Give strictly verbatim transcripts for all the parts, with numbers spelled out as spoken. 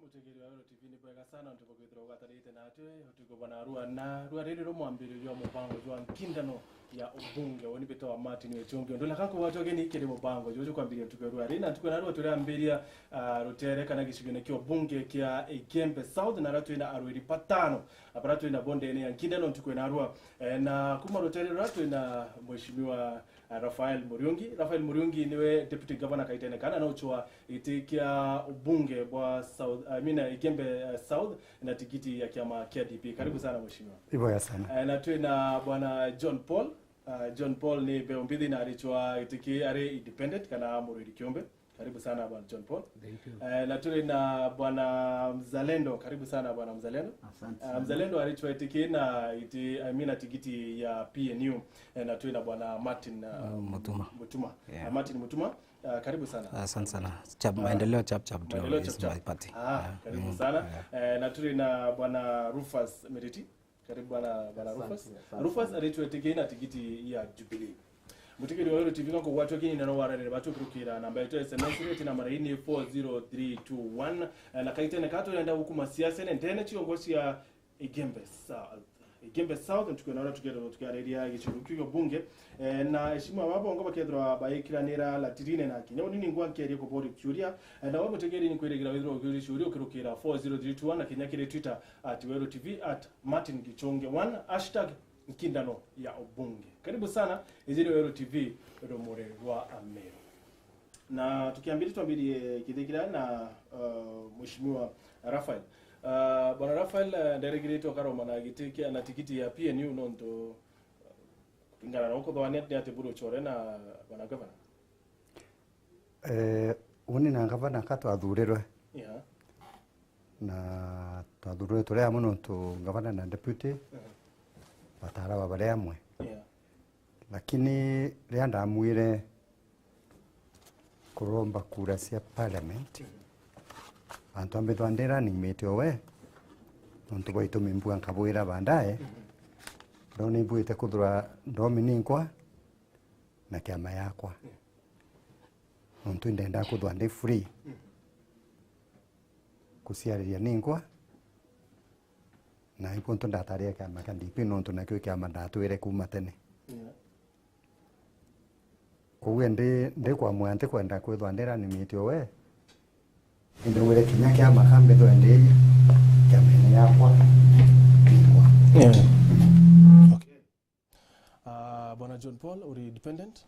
Mutegeri wa Weru T V, ni bwega sana untu bwa kwithirwa ugwatanirite natwi utuku bwa narua, na rua riri rumwambiririo jwa mubango jwa nkindano ya ubunge. Uni mbitawa Martin Wechungi. Undu laka nkugwatwa geni kiri mubango juju kwambiria ntuku ya rua riri, na ntuku ya narua turiambiria, ah, rutere kana gicigone kia ubunge kia Igembe South, na aria twina arwiri batano, abaria twina bo ndene ya nkindano ntuku ya narua. Eh, na kuma rutere ruria twina Mheshimiwa, ah, Raphael Muriungi. Raphael Muriungi niwe Deputy Governor kaitene kana na uchwa giti kia ubunge bwa South, I mean, eh, Igembe, eh, South na tigiti ya kiama kia D P. Karibu sana, Mheshimiwa. Ibwega sana. Eh, na twina Bwana John Paul. Ah, John Paul ni mbeu mbithi na arichwa giti ki ari independent kana murwiri kiumbe. Karibu sana, Bwana John Paul. Thank you. Eh, na turi na Bwana Mzalendo. Karibu sana, Bwana Mzalendo. Asante Ah, sana. Mzalendo arichwa giti ki na iti, I mean, na tigiti ya P N U. Eh, na twina Bwana Martin, ah, Mm, Mutuma. Mutuma. Yeah. Ah, Martin Mutuma. Ah, karibu sana. Asante sana. Chap-, Ah, maendeleo chap chap ndio Maendeleo is chap chap. my party. Ah, Yeah. karibu Mm, sana. yeah. Eh, na turi na Bwana Rufus Miriti. Karibu bwana, bwana Asante, Rufus. Asante Rufus sana. Aritwetikia na tigiti ya Jubilee. Mutegeri wa Weru T V, no kugwatwa kini na no wararire batu kirukira namba yetu ya S M S rate na mara ini four zero three two one. Eh, na kaitene ka turenda gukuma siasa ne ndene ciongo cia Igembe South. Igembe South, ntuku na ora tukero tukiariria gicuru kiu bunge. Eh, na eshima babo ngo bakethirwa baikiranira latirine na kinya unini ngwa nkerie kubori kiuria. Eh, na we mutegeri ni kwirigira withirwa ukiuria ciuria ukirukira four zero three two one na kinya kiri Twitter at Weru T V at Martin Gichunge one, hashtag nkindano ya ubunge. Karibu sana, iji ni Weru T V, rumuri rwa Ameru. Na tukiambiria twambirie kithikira na, uh, Mheshimiwa Raphael. Uh, Bwana Raphael, uh, nderegiritwe ukaroma na giti kia, na tigiti ya P N U nontu, uh, kuringana na ukuthwania ni ati buru uchore na Bwana Gavana? Eh, uni na ngavana ka twathurirwe. Yeah. Na twathurirwe turi amwe nontu ngavana na deputy Mhm. batarawa bari amwe. Yeah. Lakini riria ndamwire kuromba kura cia parliament, Mhm. antu ambithwa ndi running mate owe, nontu bwa itumi mbua nkabwira baadaye, Mhm. no nimbuite kuthura ndomi ninkwa, na kiama yakwa. Yeah. Nontu indenda kuthwa ndi free. Mm. Kuciariria ninkwa, na ibu ntu ndataria kiama kia D P nontu nakio kiama ndatwire kuma tene. Yeah. Koguo ndi, ndi kwa mwanti kwenda kwithwa ndi running mate owe. Indi wire kinya kiama kambithwe ndi kiamene yakwa ninkwa. Yeah. Okay. Ah, Bwana John Paul, uri independent.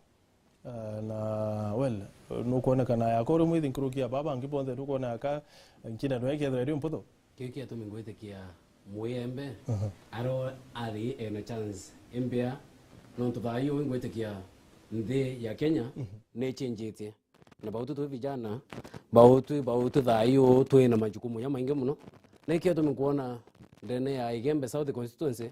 Ah, na, well, nukwonekana yaka uri mwithi nkuruki ya baba bangi bonthe, nukwona yaka nkindano ii kethira iri mputhu? Kiu kiatumi ngwitikia Mwiembe Mhm. aro ari ena chance imbea, nontu thaa ii ngwitikia nthi ya Kenya Mhm. ni ichenjitie. Na bautu twi vijana, bautu, bautu thaa ii twina majukumu jamaingi muno. Na ikio tumi nkwona ndene ya Igembe South Constituency,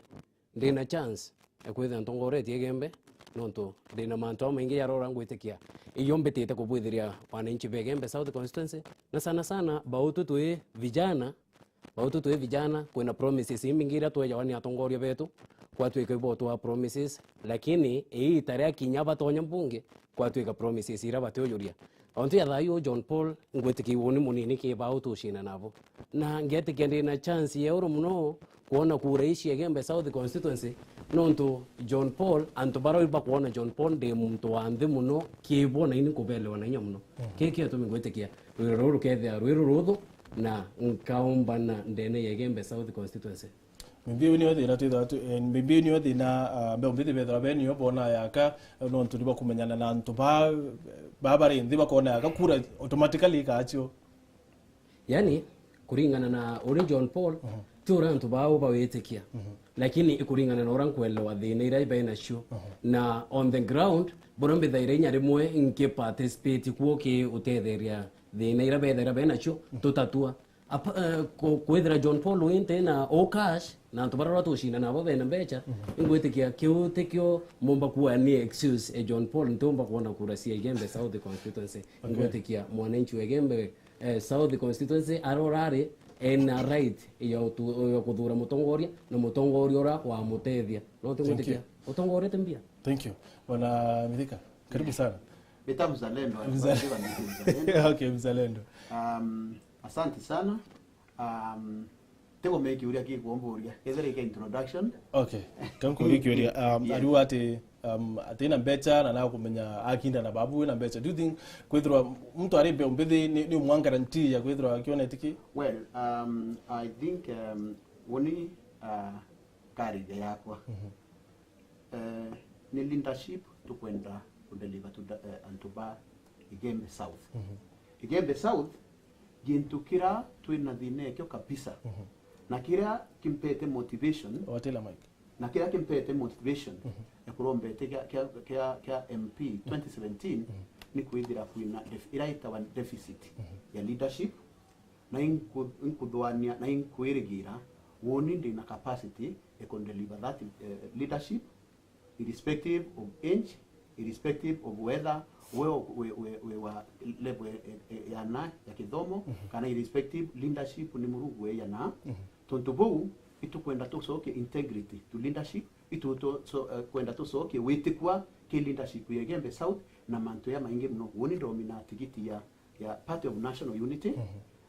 ndina chance ya kwithira ntongoretie Igembe, nontu ndina mantu jamaingi jarora ngwitikia iyo mbitite kubwithiria wananchi ba Igembe South Constituency, na sana sana bautu twi vijana, bautu twi vijana, kwina promises imbingi iria twejawa ni atongoria betu, kwatwika ibo twa promises, lakini iita ria kinya batonya mbunge, kwatwika promises iria batiujuria. Ontu ya thaa ii John Paul, ngwitikia uni munini ki bau tucina nabo. Na ngetikia ndina chance ya uru muno kwona kura ici Igembe South Constituency, nontu John Paul, antu baria bakwona John Paul ndi muntu wa nthi muno, ki bo na ini nkubelewa na inya muno. Mhm. Kiki gitumi ngwitikia rwiro ruru rukethia rwi ruruthu na nkaumbana ndene ya Igembe South Constituency. Maybe uyu niyo thina twithagwa tu-, eh, maybe uyu niyo thina, ah, mbeu mbithi bethagwa be niyo bona yaka, eh, nontu ni bakumenyana na antu ba, ba bari nthi bakona yaka kura automatically ikachio. Yani, kuringana na uri John Paul, Mhm. ti uria antu bao bawitikia. Mhm. Lakini ikuringana na uria nkwelewa thina iria be nacio. Mhm. Na on the ground, buria mbithaira inya rimwe nki participate kuo ki utetheria thina iria bethaira be nacio, Mhm. tutatua. Apa-, eh, ku-, kwithira John Paul winte na o cash, na antu baria tucina nabo bena mbecha, Mhm. ingwitikia kiu tikio mumba kuwa ni excuse e John Paul, ntiumba kuona kura cia Igembe South Constituency. Okay. Ingwitikia mwananchi wa Igembe, eh, South Constituency arora ari ena right ya utu-, ya kuthura mutongoria, na mutongoria uria wamutethia. No tingwitikia. Thank you. Utongorete mbia. Thank you. Bwana Mithika, karibu sana. Beta mzalendo, Mzalendo. Mzalendo. Okay, mzalendo. Um, asante sana. Um, tego me kiuria kikwomburia. Kethira ike introduction. Okay. Kankuria kiuria, um, yeah. Ariu ati, um, atina mbecha na nakumenya akinda na babu na mbecha. Do you think kwithirwa muntu ari mbeu mbithi ni, ni umwa guarantee ya kwithirwa akiona itiki? Well, um, I think, um, uni, uh, karire yakwa. Mhm. Eh, ni leadership tukwenda kudeliver to the, eh, antu ba Igembe South. Mhm. Igembe South, gintu kira twina thina ekio kabisa. Mhm. Na kiria kimpete motivation, Watela mic. Na kiria kimpete motivation, mhm, ya kuromba iti kia, kia, kia, kia M P twenty seventeen, mhm, ni kwithira kwina def-, ira itawa deficit, mhm, ya leadership, na inku-, inkuthwania na inkwirigira woni ndina capacity ya ku deliver that, eh, leadership, irrespective of age, irrespective of whether we, we, we, we wa level, eh, eh, yana ya kithomo, mhm, kana irrespective leadership ni Murungu we yana. Mhm. Tontu bou, itukwenda tucokie integrity to leadership, itu tu-, so, eh, kwenda tucokie witikwa ki leadership ya Igembe South na mantu ya maingi muno. Woni ndomina tigiti ya ya Party of National Unity. Mhm.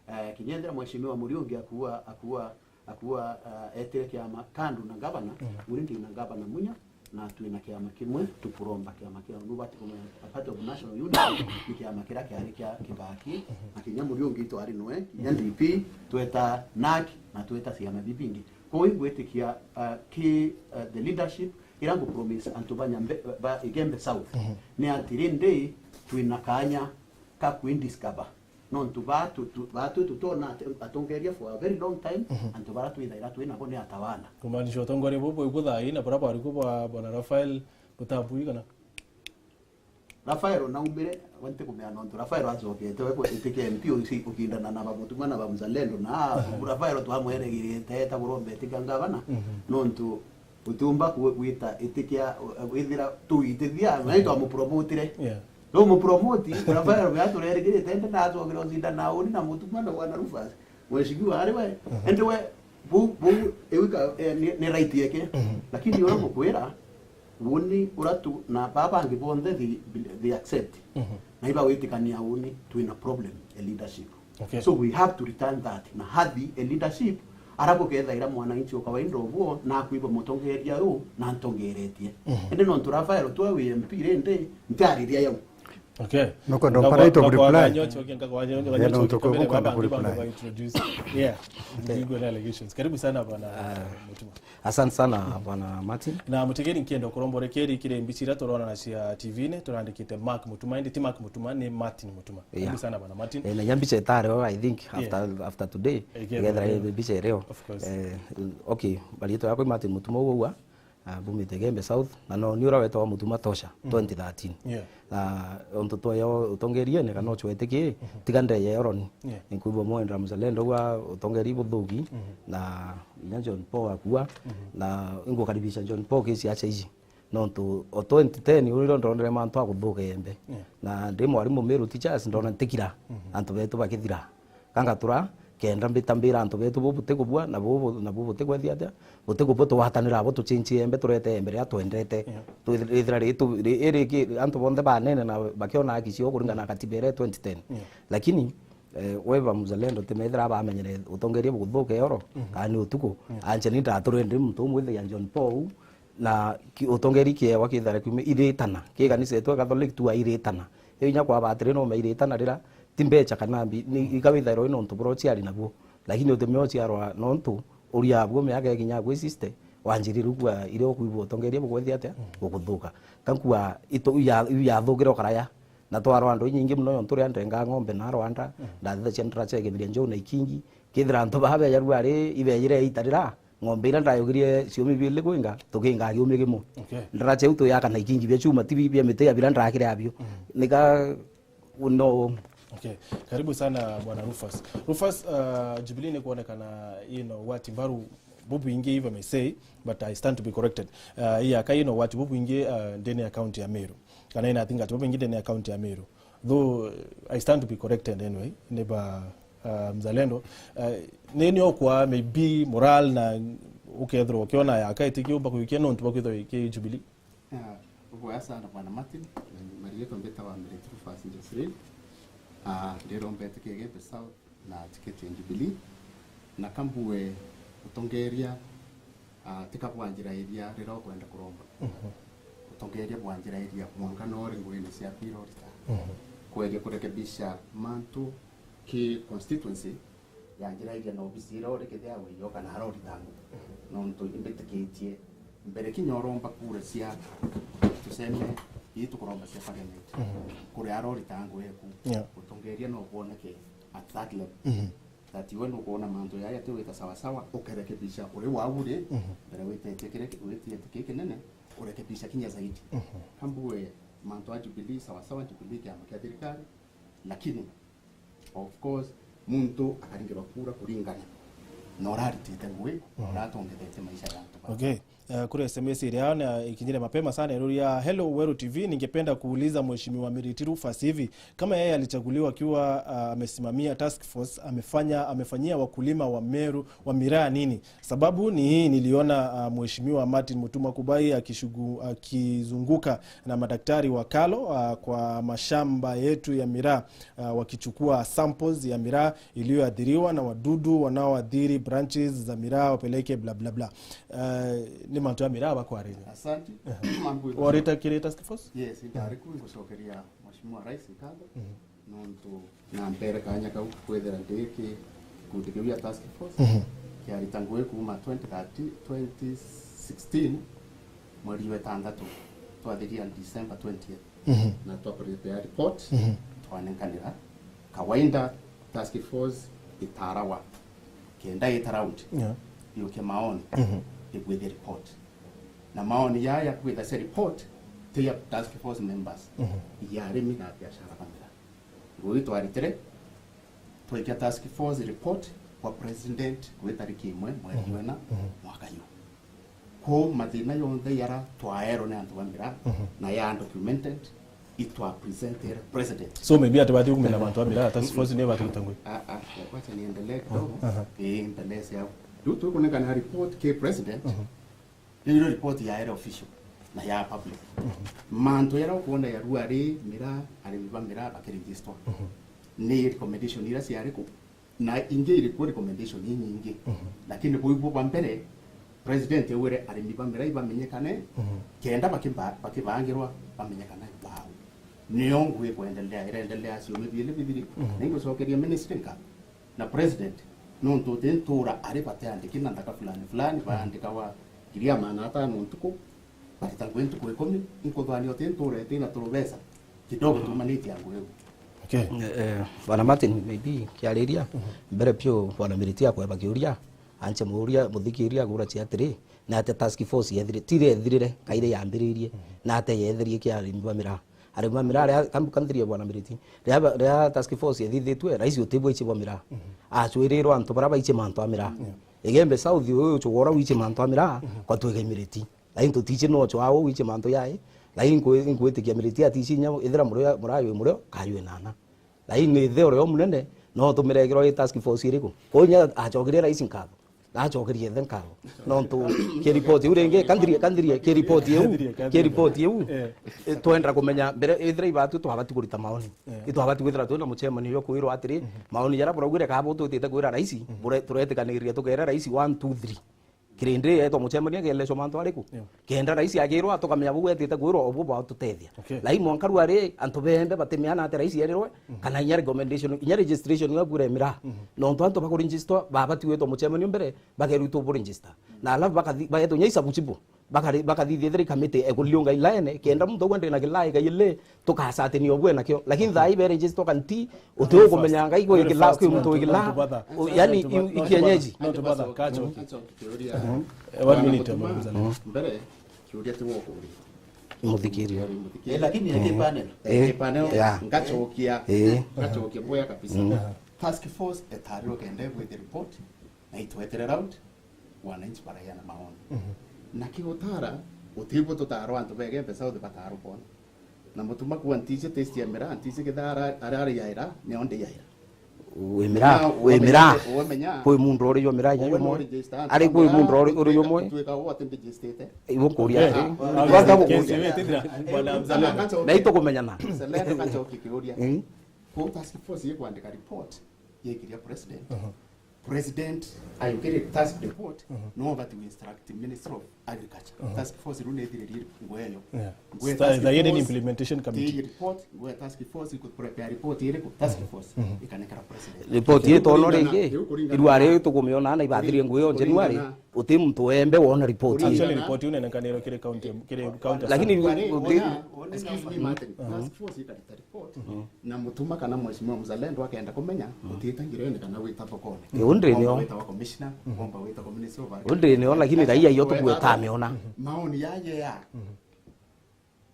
Eh, kinya ethira Mheshimiwa Muriungi akua, akua, akua, eh, etire kiama kando na gavana, mhm, uni ndi na gavana munya, na twina kiama kimwe, tukuromba kiama kia, nubati kumenya, a Party of National Unity ni kiama kiria kiari kia Kibaki, mhm, na kinya Muriungi twari noe, kinya, mhm, D P, tweta nak, na tweta ciama bibingi. Kwou ingwitikia, eh, ki, eh, the leadership, ira ngu promise antu ba Nyambe-, ba Igembe South, mhm, ni ati rindi twina kanya ka kwidiscover. Nontu baatu, tu-, baatu tutona ati atongeria for a very long time, mhm, antu bara twithaira twi nabo ni atawala. Kumaanisha utongoria bubu bwiguthaai na buria bwari ku bwa Bwana Raphael butambui kana? Raphael naumire, we ntikumenya nontu Raphael acokete, we kwe-, itike M P uci-, ukindana na ba Mutuma na ba Mzalendo, na, aha, Raphael twamweregirite eta buromba itikia ngavana, mhm, nontu utiumba ku-, gwita itikia, withira tuitithia, na, mhm, itwamupromotire. Yeah. No mupromoti, Raphael we aturerigirite, ende na acokire ucindana uni na Mutuma na bwana Rufus. Mheshimiwa ari we, mhm, ende we, bu, bu, ewika, eh, ni, ni right yake. Mhm. Lakini ura mukwira, uni ura tu, na baba bangi bonthe they, they accept. Mhm. Na iba witikania uni, twina problem ya leadership. Okay. So we have to return that. Na hathi a leadership, ara gukethaira mwananchi o kawaida obuo, na akwigua mutongeria uyu, na ntongeretie. Mhm. Indi nontu Raphael twe wi M P rindi, ntiariria yau. Okay. Nukwenda umpa right of reply. Yeah, nontu kwe gukwenda ku reply. Yeah. Ndigwe na allegations. Karibu sana bwana, ah, Mutuma. Asante sana, mhm, bwana Martin. Na mutegeri nkienda kuromborekeri kiri mbica iria turona na cia T V-ini, turandikite Mark Mutuma, indi ti Mark Mutuma, ni Martin Mutuma. Yeah. Karibu sana bwana Martin. Eh, na ya mbica itari, I think, after, yeah, after today, ikethira, ikethira yeah, i mbica irio. Of course. Eh, okay, bariitwa yakwa i Martin Mutuma ugwa, ah, mbumite Igembe South, na no ni ura wetagwa Mutuma Tosha, mm, twenty thirteen. Yeah. Na untu twaya utongeriene kana, mhm, uchwetiki, mhm, tiga ndeye oroni. Yeah. Nkwigua mwendera mzalendo wa utongeri buthuki, mhm, na inya John Paul akua, mhm, na ingukaribisha John Paul kesi acha iji. Nontu o twenty ten urio ndonere mantu a kuthuka Igembe. Yeah. Na ndi mwarimu Meru Teachers, ndona ntikira, mhm, antu betu bakithira. Kangatura, kenda mbita mbira antu betu bu butikubua, na bu, bu, na bu butikwethia atia, butikubua tugwatanira abo tuchinchie Igembe, turete Igembe riria twendete. Yeah. Twithira ri-, tu-, ri-, iri ki-, antu bonthe banene na bakiona haki ciao kuringana na katiba iria twenty ten. Yeah. Lakini, eh, we ba mzalendo, timethira bamenyere utongeria buguthuka oro, mhm, kana ni utuku. Yeah. Anje ni ndature ndi muntu umwe ithagia John Paul, na ki-, utongeri kiewa kithare kiume iritana. Ki kanisa yetu ya Catholic tu iritana. Yo inya kwaba atiri no mairitana rira, ti mbecha kana mbi, ni, ika withairwa ina untu buria uciari nabuo. Lakini utimenya uciarwa nontu uria abuo miaka ikinya gwi sixty, wanjirire kua iria ukwigua utongeria bugwethia atia? Mm. Buguthuka. Kankua itu, iu ya, iu yathukire ukaraya. Na twarwa andu inyingi muno, nontu ria ndenga ng'ombe na Rwanda, mm, ndathithagia ndaracha igebiria njou na ikingi. Kethira antu baa beejarua ari, ibeejire itarira, ng'ombe iria ndayugirie ciumi biili kwinga, tukinga kiumi kimwe. Okay. Ndaracha iu tuyaka na ikingi bia chuma, ti bi-, bia miti ya biria ndakire abio. Mm. Nika, no. Okay. Karibu sana, Bwana Rufus. Rufus, uh, Jubilee ni kuonekana ino wati mbaru bubwingi, if I may say, but I stand to be corrected. Uh, ii aka ino wati bubwingi, uh, ndene ya county ya Meru. Kana ina athingati bubwingi ndene ya county ya Meru. Though, uh, I stand to be corrected anyway, neighbor, uh, Mzalendo. Uh, nini okwa maybe moral na Ukethirwa ukiona yaka itikiumba kuikia nontu bwa kwithirwa iki Jubilee? Ah, ubwega sana Bwana Martin. Marietwa mbitawa Miritu Rufus Jocelyn. Ah, ndiromba tikiti ya Embu South na tikiti ya Jubilee. Na kambue utongeria, ah, tika bwa njira iria riria ukwenda kuromba. Mhm. Utongeria bwa njira iria mwanka no uri nguine ciaku iria urita. Mhm. Kweria kurekebisha mantu ki constituency ya njira iria na obisi iria uri kethia wiyo kana ara urita ngugi. Nontu imbitikitie mbere kinya uromba kura cia, tuseme, ii tukuromba cia parliament. Mhm. Kuri ara urita ngugi eku. Yeah. Utongeria no bwoneke at that level. Mhm. That we nukwona mantu yaya ti wita sawa sawa, ukerekebisha uri wau ri, mhm, mbere witete kire, witete ki kinene, urekebisha kinya zaidi. Mhm. Kambue mantu a Jubilee sawa sawa, Jubilee kiama kia thirikari, lakini, of course, muntu akaringirwa kura kuringana na uraritite ngugi, mhm, uratongethete maisha ya antu ba. Okay. Eh, kuri S M S iria na ikinyire mapema sana, iruria: "Hello, Weru T V, ningependa kuuliza Mheshimiwa Miritu Rufus hivi, kama yeye alichaguliwa akiwa, ah, amesimamia task force, amefanya, amefanyia wakulima wa Meru wa miraa nini? Sababu ni hii, niliona, ah, Mheshimiwa Martin Mutuma Kubai akishugu-, akizunguka na madaktari wa KALRO, ah, kwa mashamba yetu ya miraa, ah, wakichukua samples ya miraa iliyoathiriwa na wadudu wanaoathiri branches za miraa wapeleke bla bla bla." Eh, ni mantu ya miraa bakwariria. Asante. Mambo iko. Warita kiri task force? Yes, ndari ku ngucokeria Mheshimiwa Rais nkatho. Mhm. Nontu na mbere kanya kau kwithira ndi ki gikundi kiu ya task force. Mhm. Kiarita ngugi kuuma twenty thirteen, twenty sixteen, mweri wa itandatu, twathiria December twentieth. Mhm. Na twa prepare report, mhm, twanenkanira. Kawaida task force itarawa kenda ita round, yeah, yuke maoni, mhm, igwithie report. Na maoni yaya kwitha cia report ti ya task force members, mhm, ya arimi na biashara ba miraa. Ngugi twaritire, twaikia task force report kwa president kwi tariki imwe mweri, mhm, wena, mhm, mwaka yu. Kuu mathina yonthe yara twaerwo ni antu ba miraa, mhm, na ya documented, itwa presentire president. So maybe ati bathi kumenya mantu ba miraa, task force ni bathi kuruta ngugi. Ah, ah, wacha niendelee kidogo. Aha. Eh, endelee sia. Riu tukunengana report ki president. Mhm. Riu iro report yaere official na ya public. Mhm. Mantu yara ukwona yarua ri miraa, arimi ba miraa bakiregister. Mhm. Ni recommendation ira ciari ku? Na ingi iri ku recommendation inyingi. Mhm. Lakini bui bwa mbere, president augire arimi ba miraa ibamenyekane, mhm, kenda bakiba-, bakibangirwa bamenyekane bao. Nio ngugi kwendelea, irendelea ciumia biiri bithiri. Mhm. Na ingucokeria ministry nkatho na president, nontu uti ntura ari bateandiki na nthaka fulani fulani, mhm, baandikawa ngiri ya maana atano ntuku, barita ngugi ntuku ikumi, inkuthwania uti ntura iti na turubesa kidogo, mhm, tumanitie ngugi iu. Okay. Eh, eh, Bwana Martin, maybe kiariria, mhm, mbere biu Bwana Miritu akweba kiuria, anche muuria, muthikiria agura cia atiri, na ate task force yethire, tire ethirire, kaire yambiririe, mhm, na ate yetherie kia arimi ba miraa. Arimi ba miraa, ria, kam-, kanthirie Bwana Miritu. Ria, ria task force yethithitue, rais utibwa ichi bwa miraa. Mhm. Achwirirwa antu bara baichi mantu a miraa. Yeah. Igembe South uyu uchugora wichi mantu a miraa, mhm, kwa twege Miritu. Lakini tutichi no chwa au wichi mantu yai. Lakini nkwi-, nkwitikia Miritu atichi nya ithira murio, murai wi murio, kaywe nana. Lakini ithe uria umunene, no tumiregirwa i task force iriku? Kwou nya achokire rais nkatho. Nachokerie ithe nkatho. Nontu ki report iu ringi, kanthirie, kanthirie, ki report iu, kanthirie, kanthirie, ki report iu, eh, eh, twenda kumenya mbere, ithira ibatu twabati kurita maoni. Eh. Itwabati kwithira twina muchemanio jwa kwirwa atiri, mhm, maoni jara buraugire kaba twitite kwira rais, mhm, bure-, turetikaniria tukera rais one, two, three. Kirindi etwa muchemanio akeeleshwa mantu ariku? Yeah. Kenda rais agirwa, tukamenya buu etite kwirwa, obu bwatutethia. Okay. Lakini mwanka rua ri, antu bembe batimeana ati rais erirwe, mhm, kana inya recommendation, inya registration ya kura ya miraa. Mhm. Nontu antu bakuregister, babati gwitwa muchemanio mbere, bakerutwo bu register. Na alafu bakathi-, baetwa inya isabu chibu. Bakari-, bakathithia ithira ikamiti ekuliliunga ilaene, kenda muntu augwa ndina kilaa ikaili, tukasatini obwe nakio. Lakini thaa ii beregister kanti, uti ukumenya ngai kwi kila, kwi muntu wi kila. U-, yani, i-, i kienyeji. No to bother, kacho. Eh, one minute, Mutuma. Mbere, kiuria ti wokuria. Muthikiria. Eh, lakini eke panel. Eh, eke panel, yeah, ngachokia, eh, ngachokia boya kabisa. Mm. Task force etarirwe kenda igwite report, na itwetere round, wananchi baraeana maoni. Mhm. Na kigutara, utibwo tutarwa antu ba Igembe South batarwa bona. Na Mutuma kuwa ntiche taste ya miraa, ntiche kethira ara-, arari yaira, nio ndi yaira. Wi miraa, wi miraa. Kwi muntu uri jo miraa inya yumwe. Ari kwi muntu uri, uri yumwe. Ibu nkuria. Eh, ah, kwanza gukuria. Na itukumenyana. Selene kachoki kiuria. Mm. Kwa task force ikwandika report, yekiria president. President ayukire task report, no bati instruct Ministry of Agriculture. Task force riu nithiririe nguo eyo. Yeah. Nguo ya task force implementation committee. Report, nguo ya task force iku prepare report iriku? Task force ikanekera president. Report itono ringi, irua riu tukumiona na ibathirie nguo eyo January, uti muntu wembe wona report. Actually, report iu nenenkanirwe kiri county, kiri county. Lakini excuse me, Martin, task force ikarita report. Na Mutuma kana Mheshimiwa Mzalendo akenda kumenya, utita ngirene kana wita thokone. Ii, undi nio. Womba wita kwa commissioner, womba wita kwa Ministry of Agriculture. Undi nio, lakini raia iyo tugweta ameona. Maoni yaye ya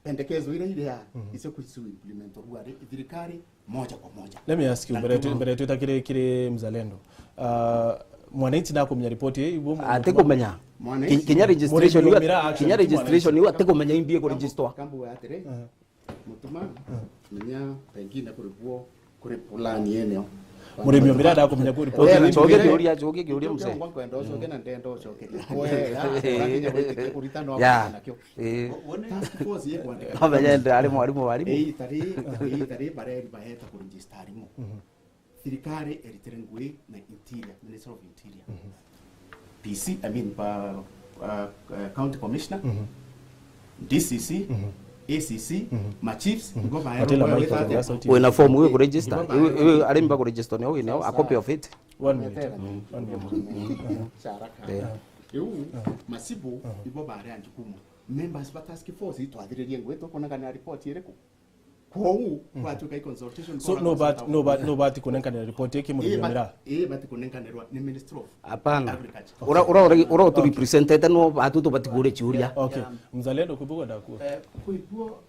pendekezo ira ire ya, icio kuisu implement rua ri thirikari moja kwa moja. Let me ask you, mbere tu-, mbere twita kiri, kiri Mzalendo. Ah, mwananchi nakumenya report ii, ibu mu-, atikumenya. Kinya registration iu, kinya registration iu atikumenya imbi ku register. Kambu atiri, Mutuma, menya pengine kuri buo, kuri plan yeneo. Murimi o miraa ndakumenya kuri report. Eh, choke kiuria, choke kiuria mzee. Ngwa kwenda ucoke na ndenda ucokeria. Wewe, ya, urakinya gwitikia kurita no. Yeah. Nakio. Eh. Task force yekwandika. Amenye ndi ari mwarimu, warimu. Eh, itari, itari bareri baheta ku register arimu. Thirikari eritire ngugi na Interior, Ministry of Interior. P C, I mean, pa, uh, uh, County Commissioner, D C C, A C C, ma chiefs, ibo baerwa. Wina form wi ku register. Iwe, iwe, arimi ba ku register nio, wina a copy of it. One minute. One minute. Caraka. Yeah. Riu, macibu, ibo bari a njukumu. Members ba task force itwathiririe ngugi, tukwonekana report iriku? Kwou, gwatuika i consultation. So, no but, no but, no but kunenkanira report iki murimi miraa? Ii, bati kunenkanirwa ni Ministry of Agriculture. Hapana. Ura, ura, ura, ura utu representete no batu tubati kuria ciuria. Okay. Mzalendo, kwibuo ndakuo. Eh, kwibuo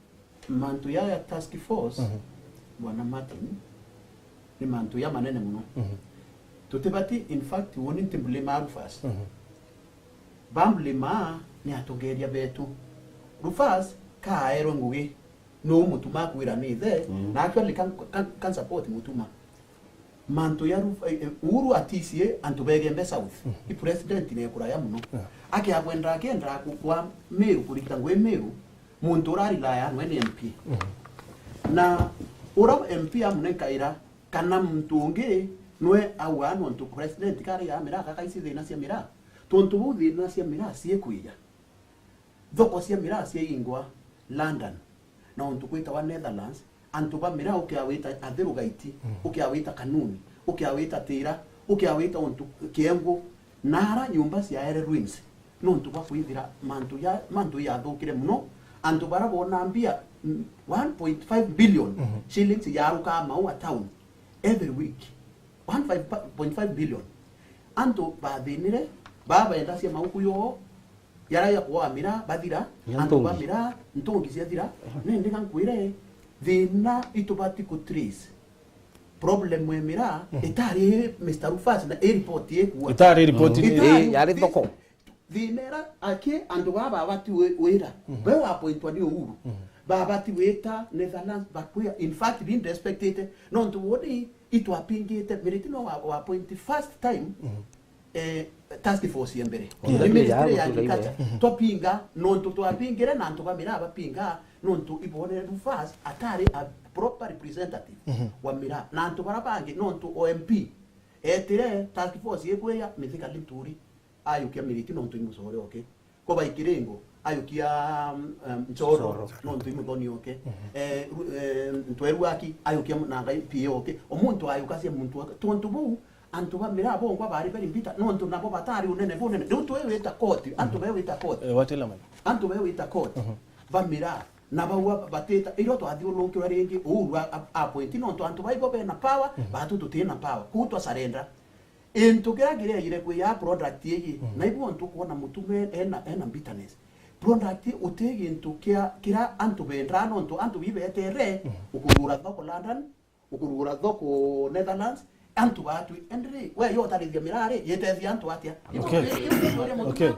mantu ya, ya task force, Bwana Martin, ni mantu ya manene muno. Tutibati, in fact, woni nti blame Rufus. Ba blame ni atongeria betu. Rufus, ka aerwe ngugi, no Mutuma akwira ni ithe, na actually can, can, can support Mutuma. Mantu ya Ruf-, eh, eh, Uhuru aticie antu begembe South. I president ne kuraya muno. Akia kwenda, akenda ku-, kwa Meru, kurita ngui Meru, muntu urari laya nwe ni M P. Na ura M P amunenkaira, kana muntu ungi nwe aua nontu president kari ya miraa, kakaisi thina cia miraa. Tontu bau thina cia miraa ciikwija. Thoko cia miraa ciaingwa London, na untu gwitawa Netherlands, antu ba miraa ukiawita Athiru Gaiti, ukiawita Kanuni, ukiawita Tira, ukiawita untu Kiengu, na ara nyumba ciaere ruins, nontu bwa kwithira mantu ya, mantu yathukire muno, antu bara bona mbia, mm, one point five billion shillings yarukaa Maua town every week. One five point five billion. Antu bathinire, babendacia mauku yoo, yara ya kuoa miraa bathira, antu ba miraa, ntungi ciathira, nindi ga nkwire, thina itubati ku trace. Problem ya miraa, itari Mister Rufus na i report ikua. Itari report ni. Itari, eh, yari thi-, thoko. Thina ira aki antu baba babati wi-, wira. Be wa appointwa ni Uhuru. Babati wita Netherlands, bakwia. In fact, being respected. Nontu woni itwapingite, Miriti no wa, wa appoint first time, eh, task force ya mbere. Yeah. Ni ministry ya agriculture. Twapinga, nontu twapingire na antu ba miraa bapinga, nontu ibonere Rufus atari a proper representative wa miraa. Na antu bara bangi, nontu o M P, etire task force ikwia Mithika Linturi, ayukia Miriti nontu imucore oke. Ko bai Kiringo, ayukia, um, um, Nchoro, nontu imuthoni oke. Eh, ru-, eh, Ntweru aki, ayukia Nanga P A oke. O muntu ayukacia muntu oke. Tontu buu, antu ba miraa bongwa bari very bitter, nontu nabo batari unene bunene. Riu twewita koti, antu bewita koti. Eh, watela man. Antu bewita koti. Ba miraa, na bau ba-, batita, irio twathiurukirwa ringi, uu a-, a-, appoint, nontu antu baibo bena power, batu tutina power. Kuu twa surrender. Into kiria kireejire kwi ya product iji, na ibu ontu ukwona Mutuma ena, ena bitterness. Product uti gintu kia, kiria antu bendaa, nontu antu bibeetere, ukurugura thoko London, ukurugura thoko Netherlands, Antu batwi, endi ri, we yo utarithia miraa ri, yitethia antu atia? Okay. Iu, iu, iu, iu, iu, Okay.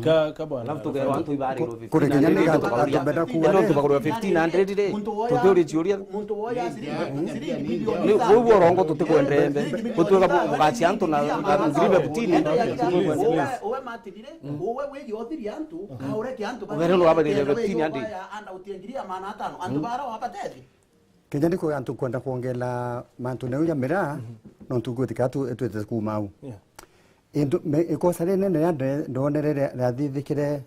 Ka, ka bwana. Alafu tukeerwa antu ibarirwe fifteen hundred. Kuri kinya ni antu bakagura fifteen hundred. Antu bakagura fifteen hundred ri. Muntu woya, tukiuria ciuria. Muntu woya ciringi, ciringi milioni ithano. Ni, uguo urongo tutikwenda embe. Gutwika bu-, bugacia antu na, na ngiri fifteen. Uwe, uwe matithire, uwe wiji othiria antu, kaureke antu. Uwe ni wabarire fifteen hundred. Anda utie ngiri ya maana atano. Antu bara wabatethi. Kinya ni kwi antu nkwenda kwongela mantu neu ja miraa, nontu ngwitika tu itwitite kuuma au. Yeah. Indu, me, ikosa rinene ria nde-, ndonere ria, riathithikire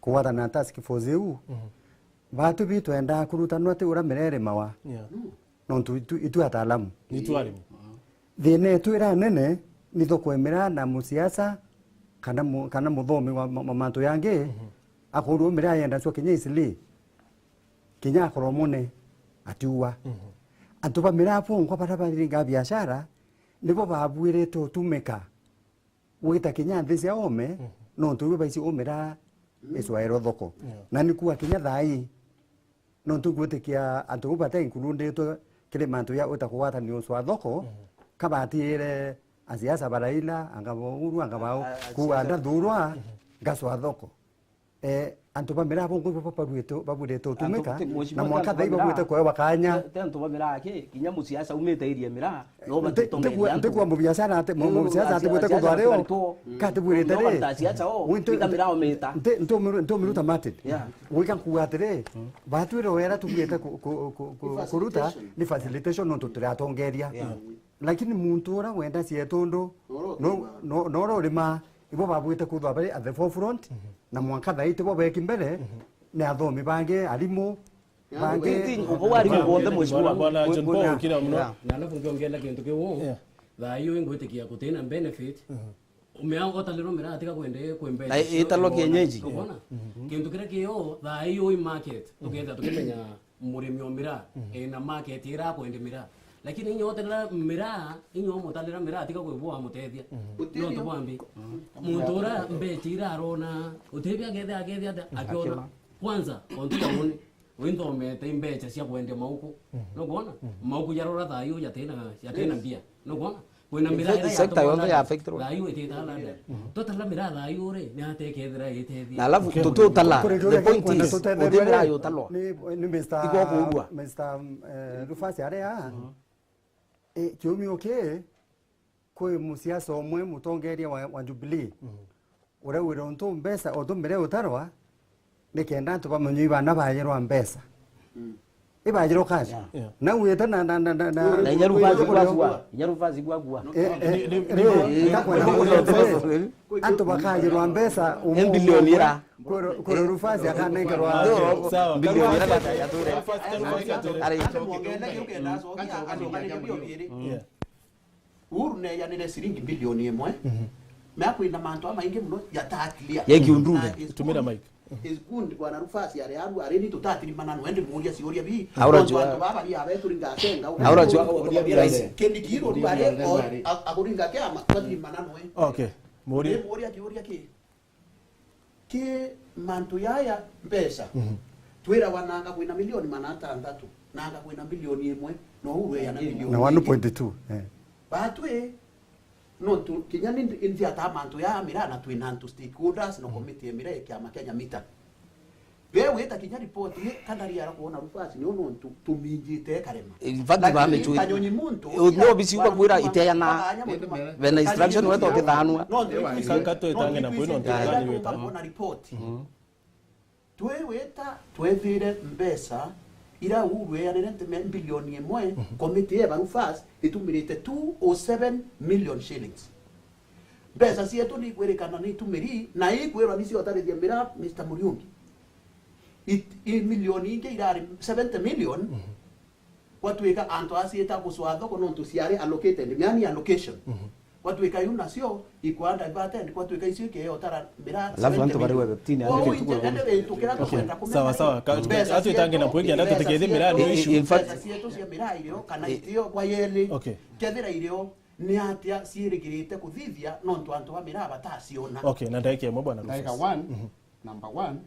kugwatana na task force iu, batu bi twendaa kurutanwa ti uria miraa irimawa. Yeah. Nontu itu, itu ataalamu. Ni tu arimi. Thina yetu iria nene ni thoko ya miraa na musiasa kana mu-, kana muthomi wa ma-, ma-, mantu yangi, akorwo miraa yendacua kinya Eastleigh. Kinya akoromone atiua. Antu ba miraa bongwa baria baringa biashara nibo babuirite utumika gwita kinya nthi cia ome, nontu ibo baici umira icwairwe thoko. Yeah. Na ni kuuga kinya thaa ii, nontu ngwitikia antu bau bate includitwe kiri mantu ya uta kugwatania ucwa thoko, kabatiire asiasa ba Raila, anga ba Uhuru, anga ba u-, kuuga ndathurwa, ngacwa thoko. Eh, antu ba miraa bongwa ibo babuirite, babuirite utumika, na mwanka thaa ii babuirite kuewa kanya. Te antu ba miraa ki, kinya musiasa umite area miraa, no batitomeria antu. Ntikua mubiashara ati, mu-, mubiashara ati bwite kuthwa rio, kati bwirite ri. Nti-, ntumiru-, ntumiruta Martin. Gwika nkuuga atiri, batwire wera tubuirite ku-, ku-, ku-, ku-, kuruta, ni facilitation nontu turi atongeria. Lakini muntu uria wenda cietundu, no, no, no urima, ibo babuite kuthwa bari at the forefront, na mwanka thaa ii tibo beki mbere, ni athomi bangi, arimu, bangi. Uko warimu bonthe, mheshimiwa. Bwana John Paul, kira muno. Yeah. Na alafu ngiongela kintu kiu, yeah, thaa ii ngwitikia gutina benefit, umea utalirwo miraa tiga kwende kwembeca. Na italwa kienyeji. Ubona? Kintu kiria kio, thaa ii i market, tuketha tukimenya murimi o miraa, ena market iria akwendia miraa. Lakini inya utalira miraa, inya umutalira miraa, tiga kwi bwa amutethia. Nontu bwambi, muntu uria mbeca iria arona, utibi akethia, akethia ata, akiona. Kwanza, ontu ya uni, winthomete imbeca cia kwendia mauku. Nukwona? Mauku jarora thaa ii jatina, jatina mbia. Nukwona? Kwina miraa iria sector yonthe ya affected. Thaa ii itita London. Twatala miraa thaa ii ri, ni atekethira itethia. Na alafu tututala. The point is, uti miraa yutalwa. Ni Mister Iko kuugua. Mister, eh, Rufasi aria. Eh, kiumio ki, kwi musiasa umwe mutongeria wa, wa Jubilee. Uraugire untu mbeca, untu miraa yutalwa, nikenda antu bamenye ibana bajerwa mbeca. Ibajerwa cash. Yeah. Nau wite na, na, na, na, na. Na inya Rufasi gwakua. Inya Rufasi gwakua. Eh, eh, eh, ndakwenda kuuga atiri, antu bakajerwa mbeca umwe. Bilioni ira. Kuro, kuro Rufasi akanengerwa. Sawa. Bilioni ira bata ya ture. Ari. Yeah. Uhuru neejanire ciringi bilioni imwe. Mea kwina mantu amaingi muno jatatiria. Ya kiundune. Tumira mic. Is good, bwana Rufasi ari aru, ari ni tutatiri manano, endi muuria ciuria bi. Aura jua. Antu baba bari abe turi ngacenga. Aura jua. Kindiki ruru ari, a-, akuringa kiama, twatiri manano, eh. Okay. Muuria. Ni muuria kiuria ki? Ki mantu yaya mbeca. Twiragwa nanga kwina milioni magana atantatu, nanga kwina milioni imwe, no Uhuru eya na milioni. Na one point two, eh. Batwi, nontu kinya ni nthiataa mantu ya miraa na twina antu stakeholders no committee ya miraa ya kiama kia Nyamita. Be wita kinya report ni kana riara kuona Rufasi ni nontu tuminjite karema. In fact, lakini ba michwe kanyonyi muntu, no bisi uba kwira iteana. Bena instruction wetu ukithanwa. Nontu kaka twetange na kwino ntu kani weta. Kuona report. Twewita twethire mbeca ira Uhuru eanire nti me-, mbilioni imwe, committee ya Barufas itumirite two oh seven million shillings. Mbeca cietu ni ikwirikana ni itumiri, na ikwirwa ni ciotarithia miraa, Mister Muriungi. It-, i milioni ingi irari seventy million, gwatuika antu aciita gucwa thoko nontu ciari allocated, yani allocation. Gwatuika iu nacio ikwaa diverted, gwatuika icio ikeo tara miraa. Alafu antu bari wa fifteen, kwou inje ende gintu kiria tukwenda kumenya. Sawa, sawa. Ka-, mbeca atu itange na cietu, kwiki anda tutikethie miraa ni issue. In fact, mbeca cietu cia miraa irio kana itio kwa yeli. Okay. Kethira irio ni atia ciirigirite kuthithia nontu antu ba miraa bataciona. Okay, na ndagika imwe, bwana Rufus. Ndagika one, number one,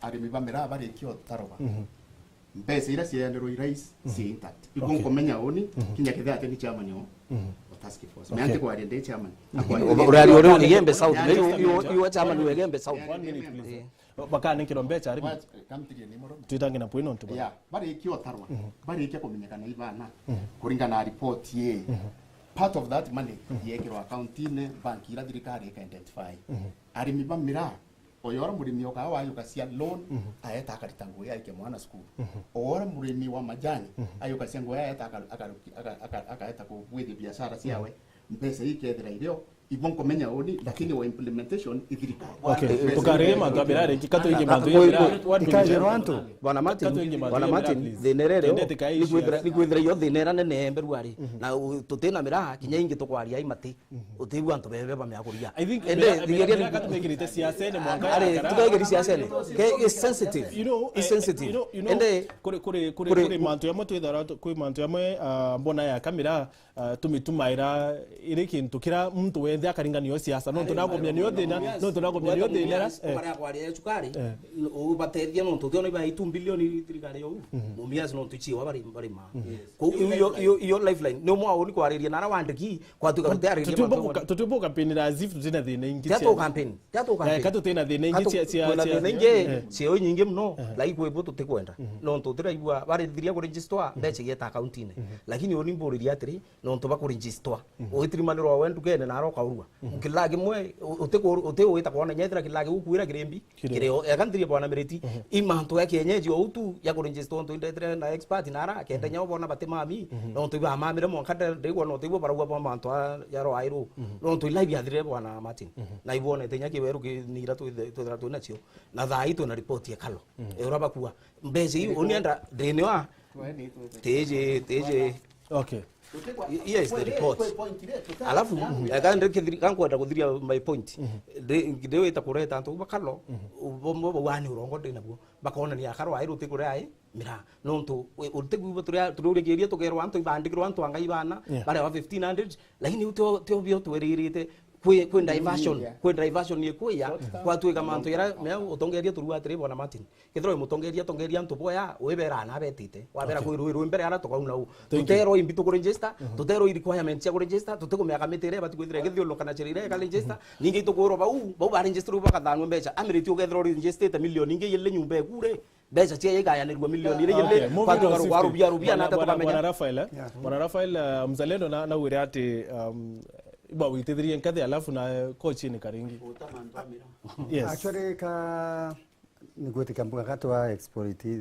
arimi ba miraa barikia utaroba. Mbeca iria cieanirwo i rais, mhm, cia intact. Ibo, okay, nkomenya uni, mhm, kinya kethira ati ni chairman o, mhm, o task force. Okay. Meanti kwaria ndi chairman. Mhm. Akwaria. Urari uri Igembe South, ni yu, yu, yu chairman wa Igembe South. One minute, please. Eh. Bakanenkerwa mbeca ari. What, eh, kamtirie ni moro. Twitange na pwino ntu. Yeah, barikia utarwa. Mhm. Barikia kumenyekana ibana. Mhm. Kuringana na report ye. Mhm. Part of that money, mhm, yekirwa account-ine, bank ira thirikari ika identify. Mhm. Arimi ba miraa, oyo ora murimi o kawa ayukacia loan, mhm, aeta akarita ngugi aike mwana cukuru. Mhm. Ora murimi wa majani, mhm, ayukacia ngugi aeta aka-, aka-, aka-, aka-, akaeta kugwithia biashara ciawe. Mhm. Mbeca ikethira irio, ibo nkomenya uni, lakini wa implementation i thirikari. Okay, mbeca tukarire ikethira mantu a miraa ringi, katu ingi mantu ya miraa. Ikajirwa antu. Bwana Martin, katu ingi mantu Bwana ya miraa, Martin, please. Thina iria rio, twendete ka ni issue kwithira, ya ni kwithira iyo thina iria nene mberu ari. Mhm. Na u-, tutina miraa, kinya ingi tukwaria i mati. Mhm. Utigua antu bebe bamea kuria. I think ende, mira-, mira-, thigeria mira ni- katumekirite siasene mwanka ari, yakara. Tukaigeri siasene. Ke is sensitive. You know, is eh, sensitive. You know, you know, ende kuri, kuri, kuri, kuri, kuri mantu yamwe twithara tu-, kuri mantu yamwe, ah, mbona ya kamera, ah, tumitumaira iri kintu kira muntu wenthe akaringania siasa. Nontu ari, nagomia ari, niyo thina, ari, nontu nagomia niyo thina. Mumias, eh, ukarea kwaria ya cukari, eh, ubatethia nontu thiona iba two billion thirikari yo. Mhm. Mumias nontu chiwa bari, bari ma. Mhm. Yes. Kou iyo, iyo, iyo lifeline. Ni umwe auni kwariria nara wandiki, kwatuka. But tutiariria tutiumba mantu kuka-, tutiumba kukampinira as if tutina thina ingi. Tia cia tu campaign, tia tu campaign. Eh, ka tutina thina ingi cia, cia, twina cia, thina ingi, eh, ciao nyingi muno, eh, lakini kwi bo tutikwenda. Mhm. Nontu utiraigua barithiria kuregister, mhm, mbeca igeta account-ine. Mhm. Lakini uni mburiria atiri, nontu bakuregister. Mhm. Uitirimanirwa we ndukene nara ukaurua. Mhm. Kila kimwe, u-, utiku-, uti uita kwona nyethira kila kiu kuira kirimbi. Kiri. Kiri o, eka nthirie bwana Miriti, mhm, i mantu ya kienyeji o utu ya kuregister ontu indetire na expert nara, kenda, mhm, nyao bona bati mami, mhm, nontu ibamamire mwanka nde-, ndigwa nontu ibwo barauga bwa mantu a, ya rwai ru. Mhm. Nontu ila ibiathirire bwana Martin. Mhm. Na ibwonete inya kiweru ki-, ni ira twithe-, twithira twina cio. Na thaa ii twina report ya Kalo. Mhm. E ura bakua. Mbeca iu, uni enda, ndini wa, tiji, tiji. Okay. Y-, yes, the report. Alafu, eka ndikithiri-, ka nkwenda kuthiria my point. Mhm. Ndi, ndi wita kureta antu ba Kalo, mhm, u-, bo, bo, bo wani urongo ndi nabuo. Bakona ni akaro ai ruti kuria ai, mira. Nontu, we, uti kuigua turia, turiurikiria tukerwa antu ibandikirwa antu a Ngai bana, yeah, baria wa fifteen hundred, lakini u tio, tio bio tweririte, kwi, kwi diversion, yeah, kwi diversion ikuya, short term, kwatuika mantu yara, mea utongeria turua atiri, bwana Martin. Kethira wi mutongeria, tongeria antu boya, wibera na betite. Wabera, okay, kwi rui rui mbere ara tukauna u. Thank you. Tuterwa imbi tukuregister, mhm, tuterwa i requirement cia kuregister, tutikumea kamiti iria ibati kwithira igithiuruka na njira iria ikaregister. Mhm. Ningi itukwirwa bau, bau baregister bau bakathanua mbeca. Amiriti ukethira uregister milioni ingi igiri nyumba ekure, mbeca cia igayanirwa milioni igiri. Okay, moving on swiftly. Kwatuka rugwaru bia rubia na ata tukamenya. Bwana Raphael, eh? Yeah. Bwana Raphael, eh, Mzalendo na, naugire ati, um, ibawitithirie nkathi alafu na, eh, coach ni karingi. Yes. Actually, ka Nigwitikia mbuga gatwa exploit, eh,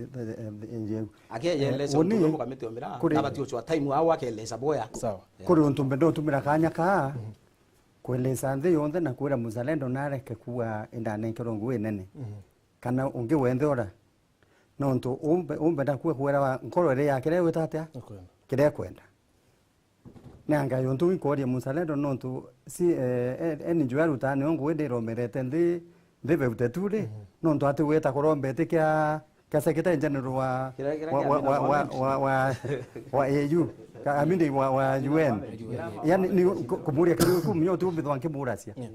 eh, njeu. Akeeleza, eh, untu uni bumwe kamiti omira, kuri, na bati ucwa time wao akeeleza boya. Sawa. Yeah. Kuri untu mbenda utumira kanya kaa, mhm, kueleza nthi yonthe na kwira muzalendo nareke kuwa indanenkerwa ngugi nene. Mhm. Kana ungi wenthe ora. Nontu umbe, umbe ndakuwa kwira wa nkoro iri yake ria gwita atia? Akwenda. Kiria ekwenda. Nanga yuntu inkooria muzalendo nontu si, eh, eh, N G O arutaa nio ngugi ndiromerete nthi, nthi bebute tu ri, mhm, nontu ati gwita kurombete kia, kia secretary general wa, kiria, kiria wa, kia wa, wa, wa, wa, wa A U, ka, I mean, wa, wa U N. Yani, ni ku-, kumuria kiu, kiu munyo tu mbithwa nkimuracia. Yeah.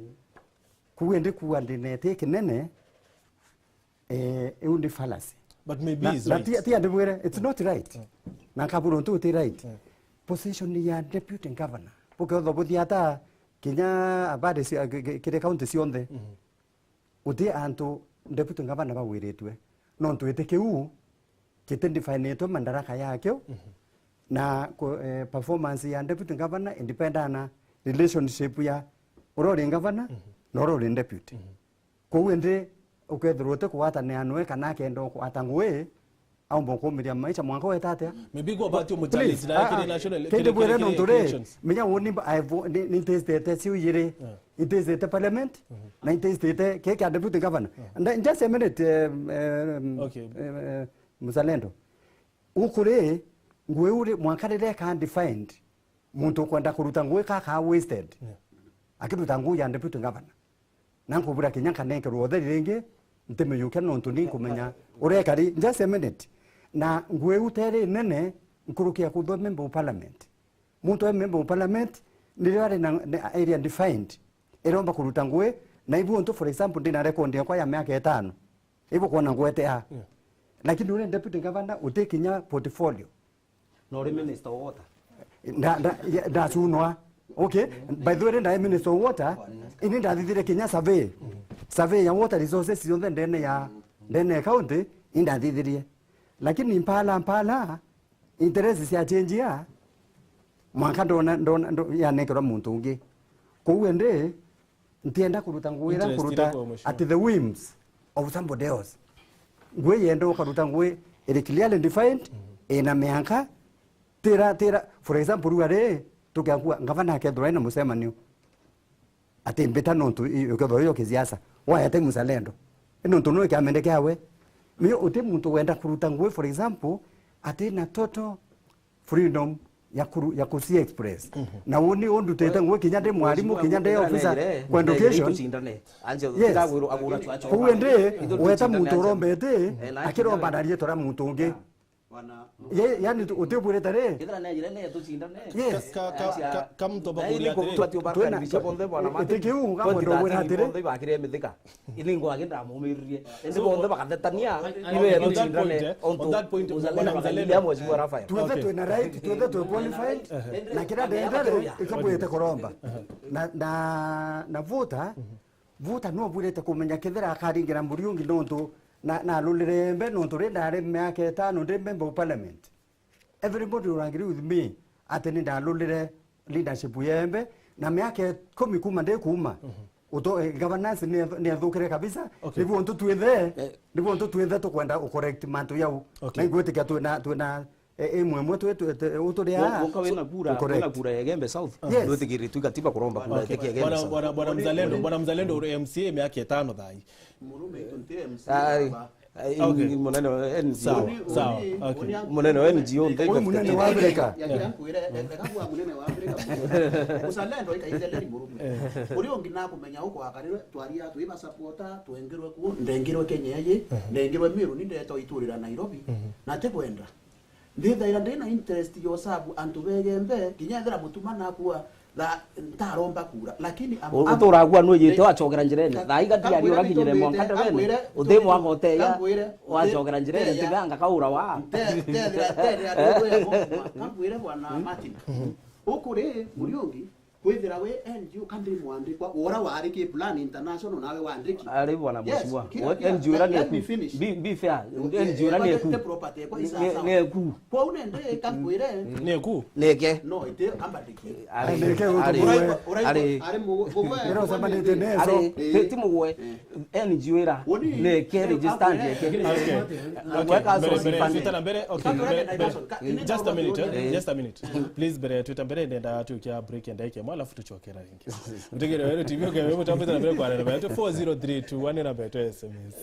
Kuwe ndi kuwa ndinete kinene, Eh, iu ni fallacy. But maybe na, he's na right. Ti, ti andibwire, it's not right. Mm. Na nkabura untu uti right. Mm. Position ya deputy governor. Bukethwa buthia ata kinya habari cia, ki-, ki-, kiri county cionthe. Mm. Uti antu deputy governor bawiritwe. Nontu iti kiu kiti definitwe madaraka yakio. Mm. Na ku-, eh, performance ya deputy governor independent na relationship ya uria uri governor, mm, na uria uri deputy. Mm. Kou indi ukethirwa uti kugwatanira noe kana akenda ukwata ngugi, aumba ukumiria maisha mwanka weta atia? Maybe go back to muchallenge. Please, na ah, kiri national, kindi kiri, bwire kiri, nontu kiri ri, elections. Menya uni ba-, I vo-, ni, ni ntestete cio ijiri. Yeah. Intestete parliament, mhm, na intestete ke kia deputy governor. Yeah. And then just a minute, um, um, okay, um, uh, Muzalendo. Ukuri, ngugi uri mwanka riria ika defined, muntu ukwenda kuruta ngugi ka, ka wasted. Yeah. Akiruta ngugi ya deputy governor. Na nkubura kinya nkanenkerwa utheri ringi, ntimiyukia nontu ni nkumenya uria ikari. Just a minute. Na ngugi iu teri nene nkuruki ya kuthwa member of parliament. Muntu e member of parliament, nirio ari na, na area defined. Iromba kuruta ngugi, na ibu untu, for example, ndina record yakwa ya miaka itano. Ibu kwona ngwete a. Yeah. Lakini uri deputy governor, uti kinya portfolio. Na uri minister wa water. Nda-, nda-, ya-, ndacunwa. Okay. By the way, ndae minister wa water, ini ndathithirie kinya survey. Survey ya water resources cionthe ndene ya, ndene ya county, indathithirie. Lakini mpala, mpala, interest cia change ya, mwanka ndona, ndona, ndo-, yanekerwa muntu ungi. Kou indi, ntienda kuruta ngugi iria nkuruta at the whims of somebody else. Ngugi yenda ukaruta ngugi iri clearly defined, ina mianka, tira, tira, for example, riu ari, tukiakua, ngavana akethirwa ina mucemanio, ati mbita nontu i-, ukethirwa io kisiasa, wayete muzalendo. Nontu no ikamende kiawe. Mio uti muntu wenda kuruta ngugi, for example, ati na total freedom ya kuru-, ya kuci express. Na uni undutite ngugi kinya ndi mwarimu, kinya ndi officer kwa education. Yes. Kou indi weta muntu urombete, akiromba na riitwa ria muntu ungi. Ye, yani, tu-, utibwirite ri? Kethira nejire ne tucindane. Yes. Ka, ka, ka, ka, ka mtu abakuria atiri. Twina, iti kiu, ngamwenda ubwira atiri. Bonthe ibakire mithika. Ini ngwage ndamumiririe. Indi bonthe bakathetania, ibe tucindane. On that point, on that point, Mheshimiwa Raphael. Twethe twina right, twethe twi qualified, na kira ndendere, ikabwirite kuromba. Na, na, na voter, Vuta no bwirite kumenya kethira akaringira Muriungi nontu na, na alulire embe nontu ri ndari miaka itano ndi member of parliament. Everybody will agree with me ati ni ndalulire leadership ya embe na miaka ikumi kuma ndi kuma. Uto, eh, governance ni, ni athukire kabisa. Okay. Niguo ntu twithe, niguo ntu twithe tukwenda u correct mantu yau. Okay. Na ngwitikia twina, twina E, imwe imwe twi, twi, twi, uturia. Guka wina kura, wina kura ya Igembe South. Yes. Ndutigiri tu katiba kuromba kura. Okay. Bwana, bwana, bwana Mzalendo, bwana Mzalendo uri M C A miaka itano thai. Murume itu nti M C A. Ai, baba. Ai, okay. Munene wa N G O. Sawa, sawa. Okay. Munene wa N G O, nthi. Uyu munene wa Afrika. Ya, ya, nkwire, etheka kwa munene wa Afrika. Mzalendo ikaithe leri murume. Eh. Uri ungi na kumenya uko akarirwe, twaria twi ba supporter, twengirwe ku, ndengirwe Kenya iji, ndengirwe Meru, ni ndeto iturira Nairobi. Na ti kwenda. Ndithaira ndi na interest ya usabu antu begembe, kinya ethira mutuma nakua, tha-, ntaromba kura. Lakini am-, am-, uturagua nuyite wacokera njirene. Thaa iga tiari urakinyire mwanka ndebene. Uti mwaka uteya, wacokera njirene, tiganga kaura wa. Kamwire bwana Martin. Ukuri, Muriungi, Kwithira wi N G O ka ndi mwandikwa, ura wari ki Plan International nawe wandiki. Ari bwana mheshimiwa. Yes, kira, kira, N G O ira ni eku. Let me finish. Be, be fair. N G O ira ni eku. Ni eku. Kwou nende ka nkwire. Ni eku. Neke. No, ite ambandiki. Ari, ari, ari, ari mu-, mugwe. Ari, ti, ti mugwe. N G O ira ni eke register eke. Okay. Mbere, mbere, mbere, okay, mbere, mbere. Just a minute, eh? Just a minute. Please, mbere twita mbere, ndenda tukia break ya ndagika imwe, alafu tucokera ringi. Utegere Weru T V, okay, wewe mutambite na mbere kwa namba yetu four zero three two one, namba yetu ya S M S.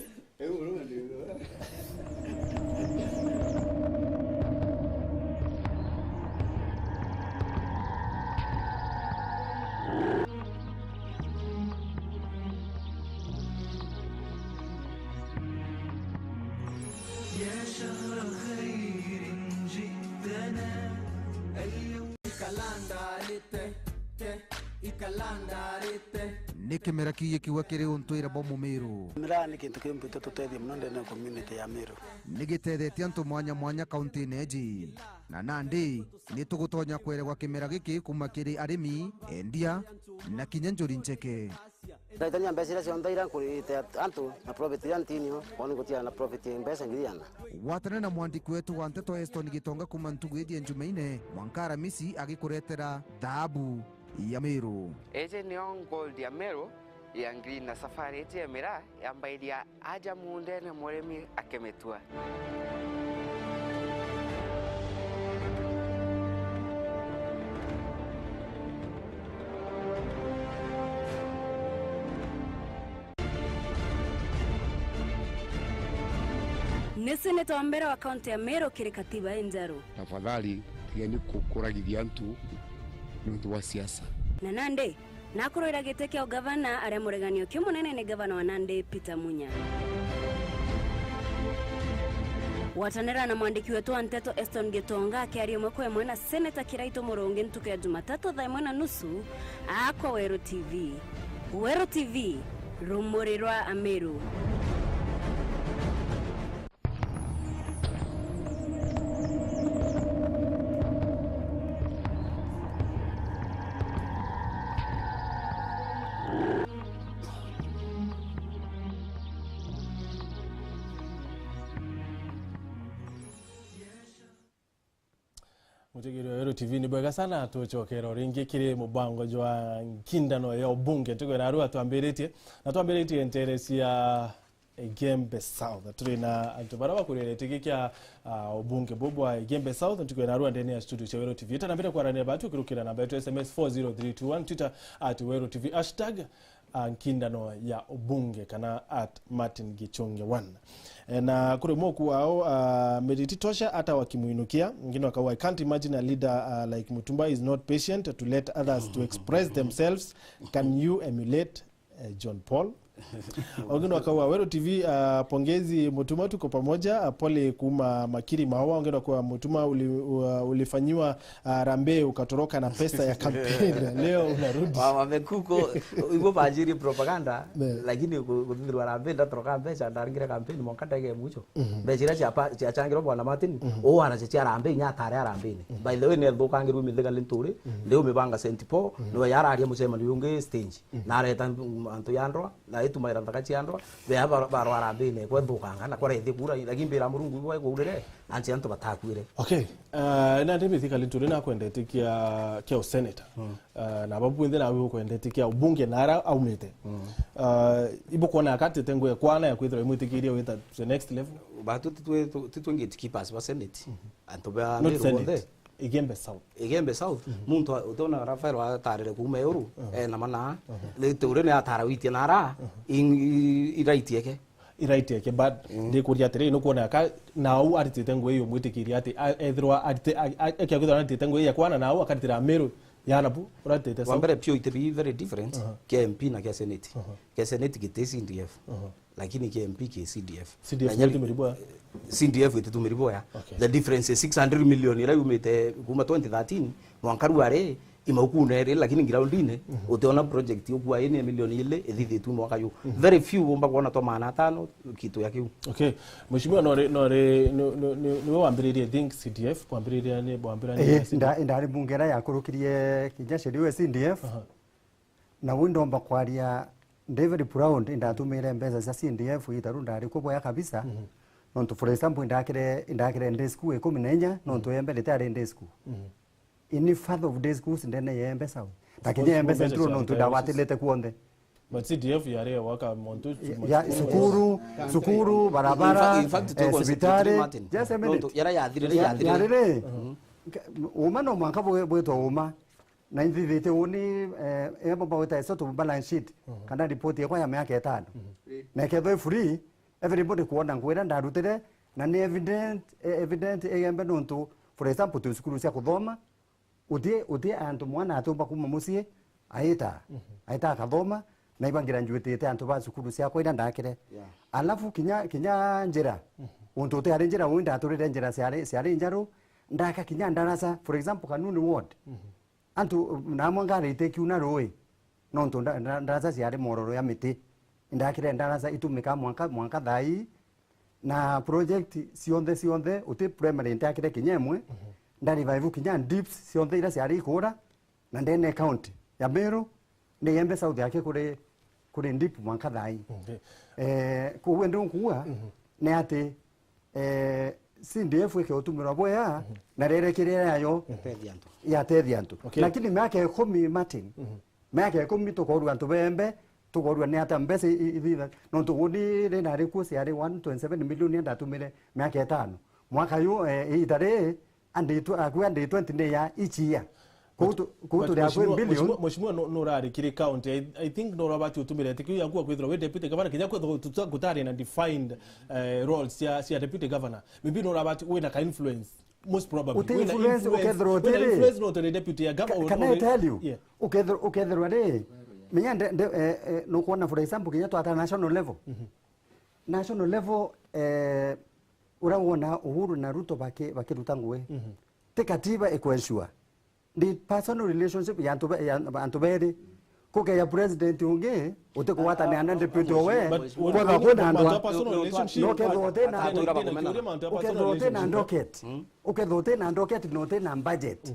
Ni kimera ki gikiuga kiri untwire bwa Mumiru? Miraa ni kintu kiumbite tutethia mono ndene ya community ya Miru. Ni gitethetie antu mwanya mwanya kaunti-ini iji, na nandi ni tugutonya kweregwa kimera giki kuma kiri arimi, endia, na kinya njuri ncheke. Ndaitania mbeca iria cionthe iria nkurite antu na profit iria ntinio, kwou ni ngutiga na profit mbeca ngiri igana. Gwatana na mwandiki wetu wa nteto Eston Gitonga kuma ntugu iji ya Njumaine mwanka Aramisi agikuretera thaabu ya Miru. Iji nio gold ya Miru ya green, na safari iji ya miraa yambairia aja muundene murimi akimitua. Ni seneta wa mbere wa kaunti ya Meru kiri katiba injeru. Tafadhali, tigeni kukuragithia antu niuntu wa siasa. Na nandi, nakurwira giti kia ugavana aria muregani ukio munene ni gavana wa Nandi, Peter Munya. Gwatanira na mwandiki wetu wa nteto Eston Gitonga akiaria imwe kwa imwe na seneta Kiraitu Murungi ntuku ya Jumatatu thaa imwe na nusu, aakwa Weru T V. Weru T V, rumuri rwa Ameru. Mutegeri wa Weru T V, ni bwega sana tucokera o ringi kiri mubango jwa nkindano ya ubunge. Ntuku ya narua twambiritie, na twambiritie ntere cia Igembe South. Turi na antu baria bakurire giti kia, ah, ubunge bubu bwa Igembe South ntuku ya narua ndene ya studio cia Weru T V. Ita na mbere kwarania batu ukirukira namba yetu S M S four zero three two one, Twitter at Weru T V, hashtag ah, nkindano ya ubunge kana at Martin Gichunge one. Eh, na kuri moku wao, ah, Miriti Tosha ata wakimwinukia, ngine wakauga, "I can't imagine a leader, ah, like Mutumba is not patient to let others to express themselves. Can you emulate, eh, John Paul?" Wengine wakauga, "Weru T V, ah, pongezi Mutuma, tuko pamoja." Ah, pole kuma Makiri Maua, wengine wakauga, "Mutuma uli-, uh, ulifanyiwa harambee ukatoroka na pesa ya campaign. Leo unarudi." Wa-, wamekuko, igwe banjirie propaganda, ne, lakini ku-, kuthithirwa harambee ndatoroka mbeca, ndarangire campaign mwanka ndege mwicho. Mhm. Mbeca iria ciapa-, ciachangirwo Bwana Martin, mhm, uu aracia cia harambee, inya atare harambee-ini. Mhm. By the way, ni athukangirwe Mithiga Linturi, mhm, ndiu mibanga Saint Paul, mhm, niwe yararia mucemanio ungi stage. Mhm. Na areta antu ya ndwa, na itumaira nthaka cia ndwa, bea bar-, barwa harambee-ini, kwethukanga, na kwarethie kura, lakini mbira Murungu igwe kuurire. Anti antu batakwire. Okay. Uh, na David Kalinturi nakwendete kia, kia useneta. Mm. Uh, na babu bwinthe nawe ukwendete kia ubunge na ara aumite. Mm. Uh, ibukwona akatite ngwe kwana ya kwithirwa imwitikirie wita to the next level? Batu titwe, titwe gatekeepers ba senate. Mhm. Antu ba Meru bonthe. Not senate. Igembe South. Igembe South. Mhm. Muntu a-, utiona Rafael watarire kuuma Euru, mhm, ena mana. Mhm. Rite uri ni atara witie nara, mhm, in-, i-, i right yake. I right yake, but, mm, ndikuria atiri, nukwona ka nau aritite ngui iyo mwitikiria ati, a-, ethirwa arite-, a-, a-, ekia kwithirwa aritite ngui ya kwana nau akaritira Meru ya nabu, uratite. Wa mbere pio ite be very different, aha, kia M P na kia senate. Aha. Kia senate giti C D F, aha, lakini kia M P ki C D F. C D F na itumiri boya? C D F ititumiri boya. Okay. The difference is six hundred million ira yumite kuma twenty thirteen, mwanka riu ari, imaukune iri, lakini groundine, mhm, utiona project ukua ini ya milioni ili ithithitue mwaka yu. Mhm. Very few umba kuona twa maana atano kitu ya kiu. Okay. Mheshimiwa, nori, nori, ni, ni, ni, niwe wambiririe, I think, C D F, kwambiriria ni, bwambira ni, eh, C D F. Nda-, ndari mbunge iria yakurukirie kinya sheria ya C D F. Aha. Na wi ndomba kwaria David Brown, indatumire mbeca cia C D F itaru ndari kuboya kabisa. Mhm. Nontu, for example, indakire, indakire day school ikumi na inya, nontu, mhm, ya mbere itiari day school. Mhm. Any further of day schools ndene ya Embe South. Na kinya Embe Central nontu ndawatilite kuonthe. But C D F yari ya waka montu, ya, ya, cukuru, cukuru, barabara, in fact, eh, cibitari. Just a minute. Nontu yara yathirire, ya, yathirire. Yarire. Mhm. Uma no mwanka bwe-, bwitwa uma. Na inthithite uni, eh, embo bawita sort of balance sheet, mhm, kana report yakwa ya miaka itano. Mhm. Na ikethwa i free, everybody kuona ngwira ndarutire, na ni evident, eh, evident Igembe nontu, for example, tu cukuru cia kuthoma, uti, uti antu mwana atumba kuma mucii, aita, mhm, aita akathoma, na iba graduatete antu ba cukuru ciakwa ira ndakire. Yeah. Alafu kinya, kinya njira, mhm, untu utiari njira uu ndaturire njira ciari, ciari njaru, ndaka kinya ndaraca, for example, Kanuni Ward. Mhm. Antu, namwe ngarite kiuna rui, nontu nda-, nda-, ndaraca ciari mororo ya miti. Indakire ndaraca itumika mwanka, mwanka thaa ii, na project cionthe, cionthe, uti primary ndakire kinya imwe, mhm, ndarevive kinya dips cionthe ira ciari ikura, na ndene county ya Meru, ni Igembe South yake kuri, kuri dip mwanka thaa ii. Okay. Eh, koguo ndi nkuuga, mhm, ni ati, eh, C D F ikeutumirwa bwea, mhm, na rirekiria yayo, mhm, yatethia antu. Yatethia antu. Okay. Lakini miaka ikumi, Martin, mhm, miaka ikumi tukorua antu bembe, tukorua ni ata mbeca i-, i-, ithitha, nontu guni ri nari kuo ciari one twenty seven million ndatumire miaka itano. Mwaka yu, eh, iita ri, andi tw-, akua andi twenty ni ya each year. Kuu tu-, kuu turi akwi billion. Mheshimiwa, mheshimiwa, no, no urari kiri county. I, I think no urabati utumire ati kiu yaku akwithirwa wi deputy governor, kinya kwithirwa tuta-, gutari na defined, eh, roles cia, cia deputy governor. Maybe no urabati wina ka influence. Most probably. Uti influence, ukethirwa utiri. Wina influence no utiri deputy ya governor. Can I tell you? Yeah. Ukethirwa, ukethirwa ri, menya nde, nde, eh, eh, nukwona, for example, kinya twata national level. Mhm. National level, eh, uria wona Uhuru na Ruto baki-, bakiruta ngui. Mhm. Ti katiba ikuensure the personal relationship ya antu be-, ya antu beri. Kukeya president ungi, uti kugwatanira na deputy owe, kwethwa kwina andu a-, no kethwa uti na, ukethwa uti na docket. Mm. Ukethwa uti na docket, no uti na budget. Mhm.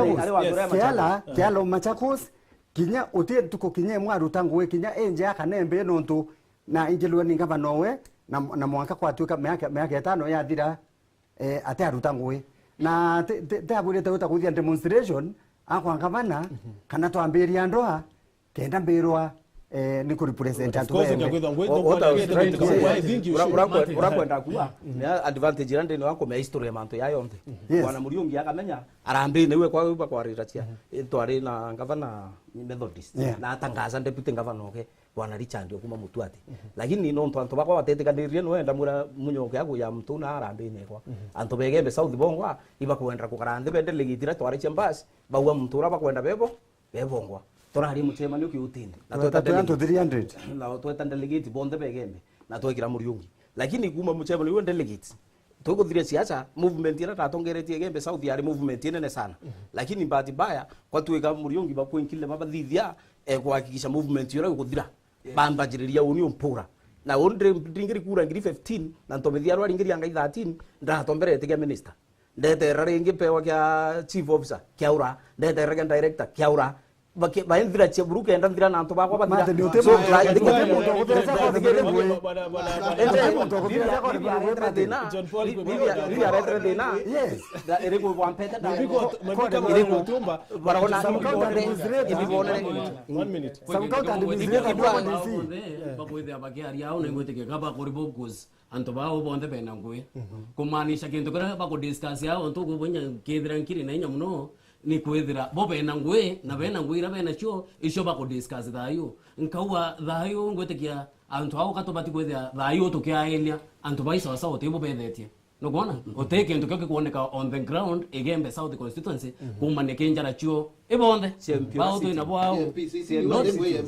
Machakos. Ari, ari wa Yes. Ndurea Kiala, Machakos. Kiala o Machakos, kinya uti ntuku kinya imwe aruta ngugi kinya inje akanembe nontu na ingilwe ni ngavana owe na, na mwanka kwatuika miaka, miaka itano yathira, eh, ati aruta ngugi. Na ti, ti, ti abwirite gwita kuthia demonstration akwa ngavana, kana twambiria ndoa, kenda mbirwa, eh, ni ku represent antu bembe. Ura-, ura-, urakwenda kuwa, ni advantage ira ndini wa kumea history ya mantu ya yonthe. Yes. Bwana Muriungi akamenya, arambini we kwa, kwa kwarira cia, eh, twari na ngavana Methodist. Yeah. Na atangaza deputy ngavana oke, Bwana Richard okuma Mutuati. Lakini nontu antu bakwa batetikanirie, nwe ndamwira munyoke agu ya mtu na arambini ekwa. Antu begembe South bongwa, ibakwenda kukara nthi be delegate ira twari cia mbasi, bauga muntu ura bakwenda bebo, bebongwa. Turari mucemanio kiutini. Na tweta delegate. Three hundred. Na tweta delegate bonthe begembe. Na twekira Muriungi. Lakini kuma mucemanio iwe delegates, tukuthiria siasa, movement ira tatongeretie Igembe South yari movement inene sana. Lakini bahati mbaya, kwatuika Muriungi bakwinkile babathithia, eh, kuhakikisha movement ira ikuthira. Yes. Bambajiriria uni umpura. Na uni ndri-, ndringiri kura ngiri fifteen, na ntobithia rwa ringiri angai thirteen, ndatomberete kia minister. Ndeterera ringi mpewa kia chief officer, kiaura. Ndeterera kia director, kiaura. Baki-, bainthira cia buru kenda nthira na antu bakwa bathira. Mate, ni uti So, muntu, ra-, uti muntu ukuthira cia kwa thigiri ngui. Uti muntu ukuthira cia kwa thigiri ngui, mate. John Paul, Bibi, bibi aretere thina. Yes. Iri ku bwampete nda. Mabiko, mabiko, mabiko, tumba. Barona. Some county administrator. One minute. Some county administrator, D C. Bakwithia bakiaria au na ingwitikia kaba kuri bogus. Antu bao bonthe bena ngui. Kumaanisha kintu kiria bakudiscuss ao, ntuku bwinya kithira nkiri na inya muno, ni kwithira bo bena ngui, na bena ngui iria benacio, icio bakudiscuss thayu. Nkauga thayu, ngwitikia antu ao ka tubati kwithira thayu tukiaenia, antu bai sawasawa uti bo bethetie. Nukwona? Uti kintu kio gikwoneka on the ground, Igembe South Constituency, kuma ni kinjara cio. Ibonthe. Bao twina bo ao.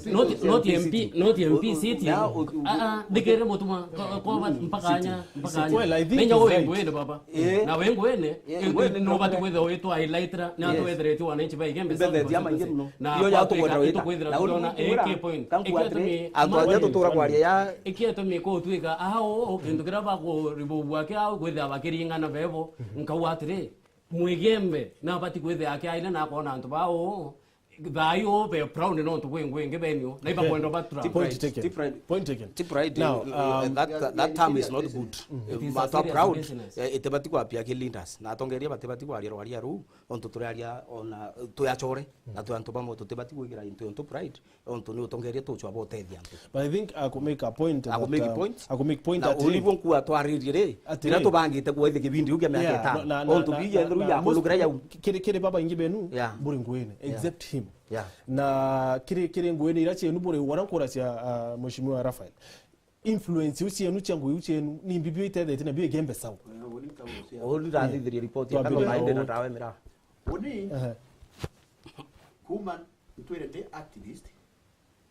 Not, not M P, not M P city. Ah, ah, thikirire mutuma, ko, ko, mpaka anya, mpaka anya. Well, I think menya we ngwene baba. Na we ngwene, no bati kwithira witwa highlighter, na atwetherete wananchi ba Igembe South Constituency. Na iyo yatukwenda wita. Na uni tukwira, kangu atiri, antu aja tutura kwaria ya. Ikietumi kutwika ao, kintu kiria bakuribubua kiao, kwithira bakiringana bebo, nkauga atiri, Mwigembe nabati kwithia akiaina na akona antu bao thayu be proud nontu kwi ngui ingi benio na ibakwenda ba Ti pride. Point taken. Ti pride. Point taken. Ti pride. Now, um, that, that, that term is not good. It is a serious business. Mantu a proud, eh, itibati kwapia ki leaders. Na atongeria batibati kwaria rwaria ruu, ontu turiaria ona twi achore, na twi antu bamwe tutibati kwigira into ontu pride. Ontu ni utongeria tuchwa botethia antu. But I think I could make a point. I could make a point. I could make point na ati uni bo nkua twaririe ri, ati ira tubangite kuwaithia kibindi ugia miaka itano. Ontu biya ethirwa ya kulukira yau. Kiri, kiri baba ingi benu, buri nguine, except him. Na kiri, kiri nguine ira cienu buri wara nkura cia, uh, Mheshimiwa Raphael. Influence iu cienu cia ngui iu cienu, ni mbibio itethetie na bio Igembe South. Uri rathithirie report ya Kano Maende na ndawe mira. Uni, kuma ntwire ndi activist,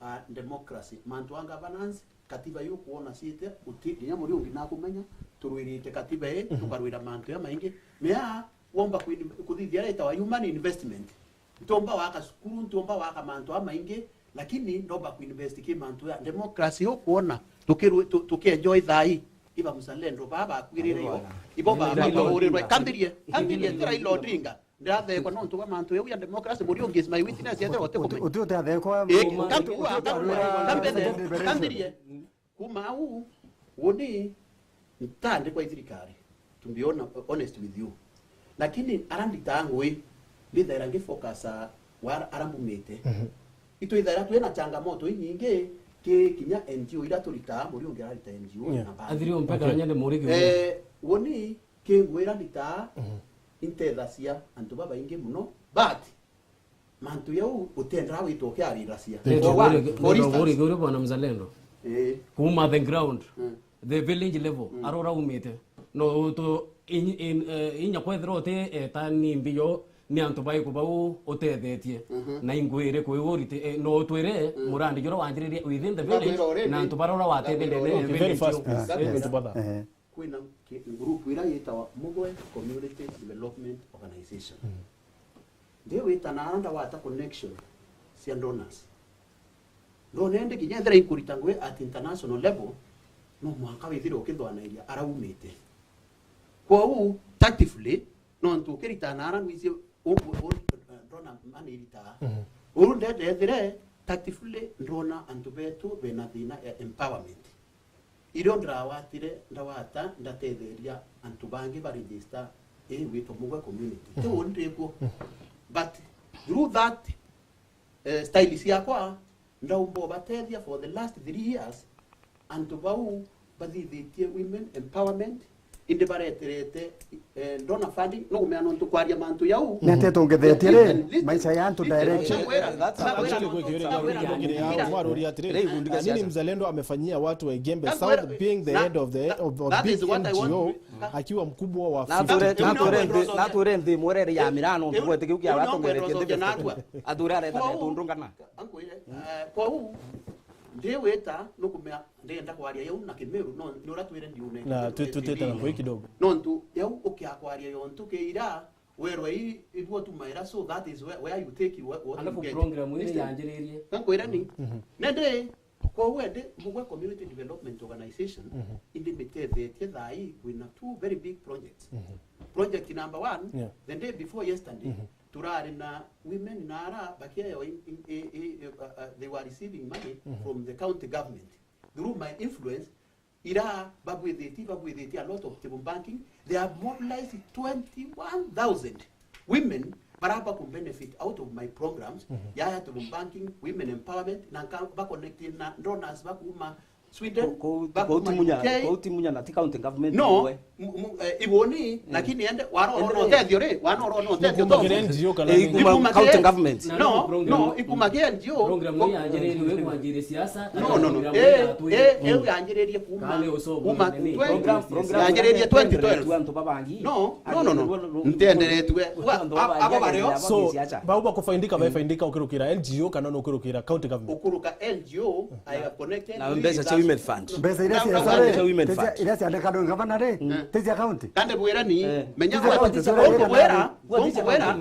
a democracy. Mantu a governance, katiba yu kuona ciite, uti, kinya Muriungi nakumenya, turwirite katiba ii, tukarwira mantu ya maingi. Mea, womba kuin-, kuthithia reta wa human investment. Ntiumba waka cukuru, ntiumba waka mantu a maingi, lakini ndomba kuinvest ki mantu ya democracy. Ukuona, tukiru-, tu-, tukienjoy thai. Iba mzalendo, baba bakwirire yo. Ibo baba bahurirwe. Kambirie, kambirie, ti Raila Odinga. Ndirathekwa nontu bwa mantu yau ya democracy, Muriungi is my witness, ethirwa utikumenya. Uti, uti, uti athekwa. Eh, kambirie, kambirie. Kuma au, uni, ntandikwa i thirikari, to be hon-, honest with you. Lakini ara nditaa ngui, ndithaira ngi focus wa ara mbumite. Itwithaira twina changamoto inyingi, ki kinya N G O ira turitaa, Muriungi ararita N G O na bandi. Athiri umpeka nya ni muri kiu. Eh, uni, ki ngwira nditaa, intethacia antu babaingi muno, but mantu jau utiendaga gwita ukiariracia. For instance, uri bwana mzalendo. Eh. Kuma the ground, the village level, arora umite. No tu in, in, eh, inya kwethira uti eta ni mbiyo ni antu baiku bau utethetie. Na ingwire kwi urite, eh, no utwire murandi jura wanjiririe within the village, na antu barora watethetie. Okay, very fast, please. Kwina ki-, group ira yitawa Mugwe Community Development Organization. Ndi wita na ara ndawata connection cia donors. Ndona indi kinya ethira inkurita ngui at international level, no mwanka withire ukithwanairia ara umite. Kwou, tactfully, nontu ukirita na ara nwiji u-, u-, u-, ndona mani iritaa. Uru ndendethire, tactfully, ndona antu betu bena thina ya empowerment. Irio ndirawatire, ndawata, ndatetheria antu bangi ba register ii gwitwa Mugwe community. Ti uu ndikuo. But through that, eh, style ciakwa, ndaumba ubatethia for the last three years, antu bau bathithitie women empowerment, indi bareterete, eh, donor funding, no kumenya nontu kwaria mantu jau. Nete tongethetie ri, maisha ya antu direction. Nini mzalendo amefanyia watu wa Igembe South being the head of the, of, of big N G O, akiwa mkubwa wa fifty people. Natwire nthi mwerere ya mirano, ntukwete kiu kia watu mwerete. Athuri areta netundungana. Ankwire, eh, kwou, ndi wita, nukumea, ndenda kwaria yau na Kimiru, no, ni uria twire ndiune. Na twi-, tutite na kwi kidogo. Nontu, yau ukia kwaria yontu kiira, werwa i, ibu tumaira, so that is where, where you take what you get. Alafu program iri yanjiririe. Kankwira ni, nende, kwou endi, Mugwe Community Development Organization, indi mitethetie thai, wina two very big projects. Project number one, the day before yesterday, turari na women na ara bakieo in, in, i, i, uh, uh, they were receiving money from the county government. Through my influence, ira babwithitie, babwithitie a lot of table banking. They have mobilized twenty-one thousand women bara baku benefit out of my programs, yaya table banking, women empowerment, na nka-, ba connecting na donors bakuma Sweden, kou, kou ti Munya, kou ti Munya na ti county government. No, iboni, lakini ende, warora no utethio ri, warora no utethio to. Ikuma county government. No, no, ikuma ki N G O. Program hii yanjiririe kwanjiri siasa. No, no, no. Eh, eh, yanjiririe kuma, kuma twenty, yanjiririe twenty twelve. No, no, no, no. Ntenderetwe. Abo bario. So, bau bakufaindika, bafaindika ukirukira N G O kana no ukirukira county government? Ukuruka N G O, I have connected. Na mbeca cia women fund. Mbeca iria cia, sorry, iria ciandikagwa gavana ri, ti cia county. Kandi bwira ni, menya ti cia county, sorry, bwira, bwira, ira,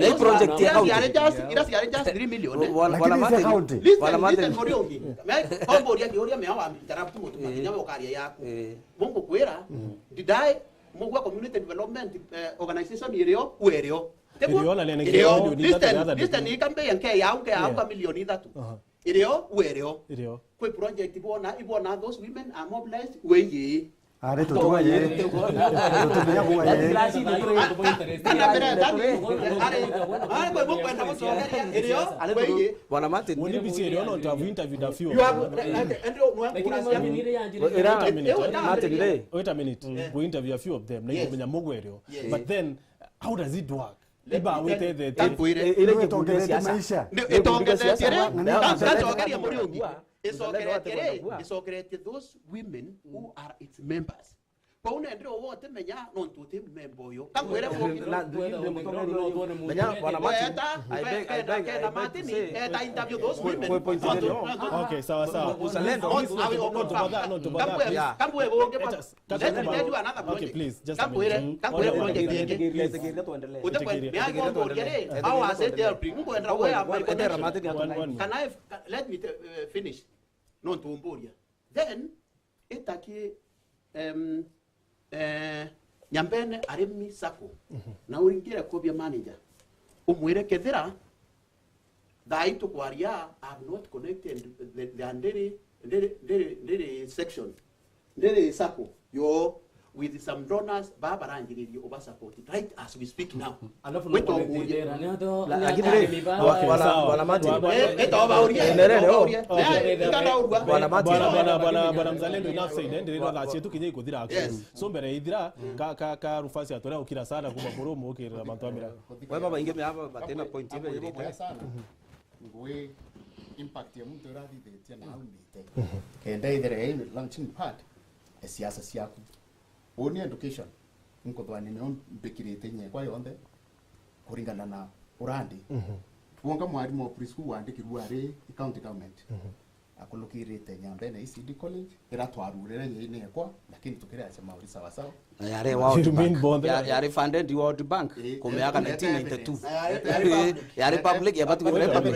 na project ya county. Ira ciari just, ira ciari just three million, eh. Lakini cia county. Listen, listen, Muriungi. Me, kombo uria kiuria mea wa interrupt mutu makinya ukaria yaku. Mungu kwira, did I, Mugwe Community Development, eh, Organization irio, werio. Irio na nene. Listen, listen, ikambe ya nke yau, nke yau ka milioni ithatu. Irio, werio. Irio. Kwi project ibona, ibona those women are mobilized, weye. Ari tutuga ye. Tutumenya kuga ye. Kana mbere ndani, ari, ari, kwe mukwenda gucokeria, irio, weye. Bwana Martin. Woni bici irio no to have interviewed a few. You have, and, and, no, ira, Martin, re. Wait a minute. We interview a few of them. Na ikumenya Mugwe irio. But then, how does it work? Iba witethetie. Itongeretie maisha. Itongeretie ri? Ngacokeria Muriungi. Icokeretie ri? Icokeretie those women who are its members. Kwou nendire uwe utimenya nontu uti memba uyu. Kamwire bogi. Na, menya, bwana Martin, weta, I beg, I kenda, beg, kenda I beg to Martin, say, eta interview those women. Point, point, point, nontu, nontu, okay, sawa, sawa. Uzalendo. Nontu, I will confirm. Nontu, nontu, nontu, yeah. Kamwire, kamwire bogi, but let me tell you another point. Okay, please, just a minute. Kamwire, kamwire bogi. Utekwe, ni aigwa mboria ri, how was it there? Nkwenda we, one, one, one. Can I, let me, uh, finish. Nontu umburia. Then, itaki, em, eh, Nyambene Arimi Sacco, na uringire kuo bia manager, umwire kethira thaa ii tukwaria, I have not connected the, the Ndiri, Ndiri, Ndiri, Ndiri section, Ndiri Sacco yo with some donors, baba baranjiririe uba support right as we speak now. Alafu lakini rĩ, bwana, bwana Martin. Eh, eh, tawa bauria, eh, tawa bauria. Eh, ikana urua. Bwana Martin. Bwana, bwana, bwana, bwana Mzalendo, enough said, eh, ndirira thaa cietu kinya ikuthira actually. Yes. So mbere ithira, ka, ka, ka Rufasi atore ukira sana kuma kuru mukirira mantu amira. We baba ingi me aba batena point ibe irite sana. Ngui impact ya muntu irathithitie na aumite. Kenda ithire i launching pad e siasa ciaku. Uni education, nkuthwani nio mbikirite inya ekwa yonthe kuringana na urandi. Wonka mwarimu wa preschool wandikirwe ari i county government. Akulukirite Nyambene E C D College, ira twarurire nyeini ekwa, lakini tukiri acha mauri sawa sawa. Na yari World Bank. Ya-, yari funded World Bank, eh, kumiaka nineteen ninety-two. Na yari public. Yari public, yabati gutire public.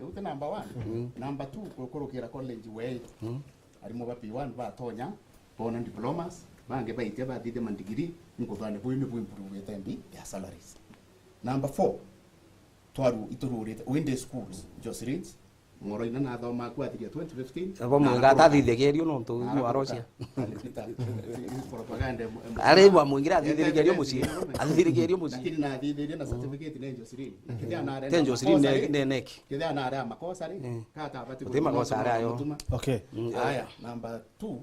Riu ti number one. Number two, kukurukira college wei. Arimu ba P one batonya, bona diplomas, bangi baitia bathithia mandigiri, nkuthwani bui ni buimprovete mbi ya salaries. Number four, twaru itururite, Windy Schools, Jocelyn's, Ng'oroina nathoma aku athiria twenty fifteen. Abo mwinga atathithiagirio nontu mwarocia. Propaganda. Ari bwa mwingire athithirigirio mucii. Athithirigirio mucii. Lakini nathithirie na certificate ne Jocelyn. Kithia na Te Jocelyn ne, ne neki. Kithia na makosa ri, kata abati. Uti makosa ari ayo. Okay. Aya, number two.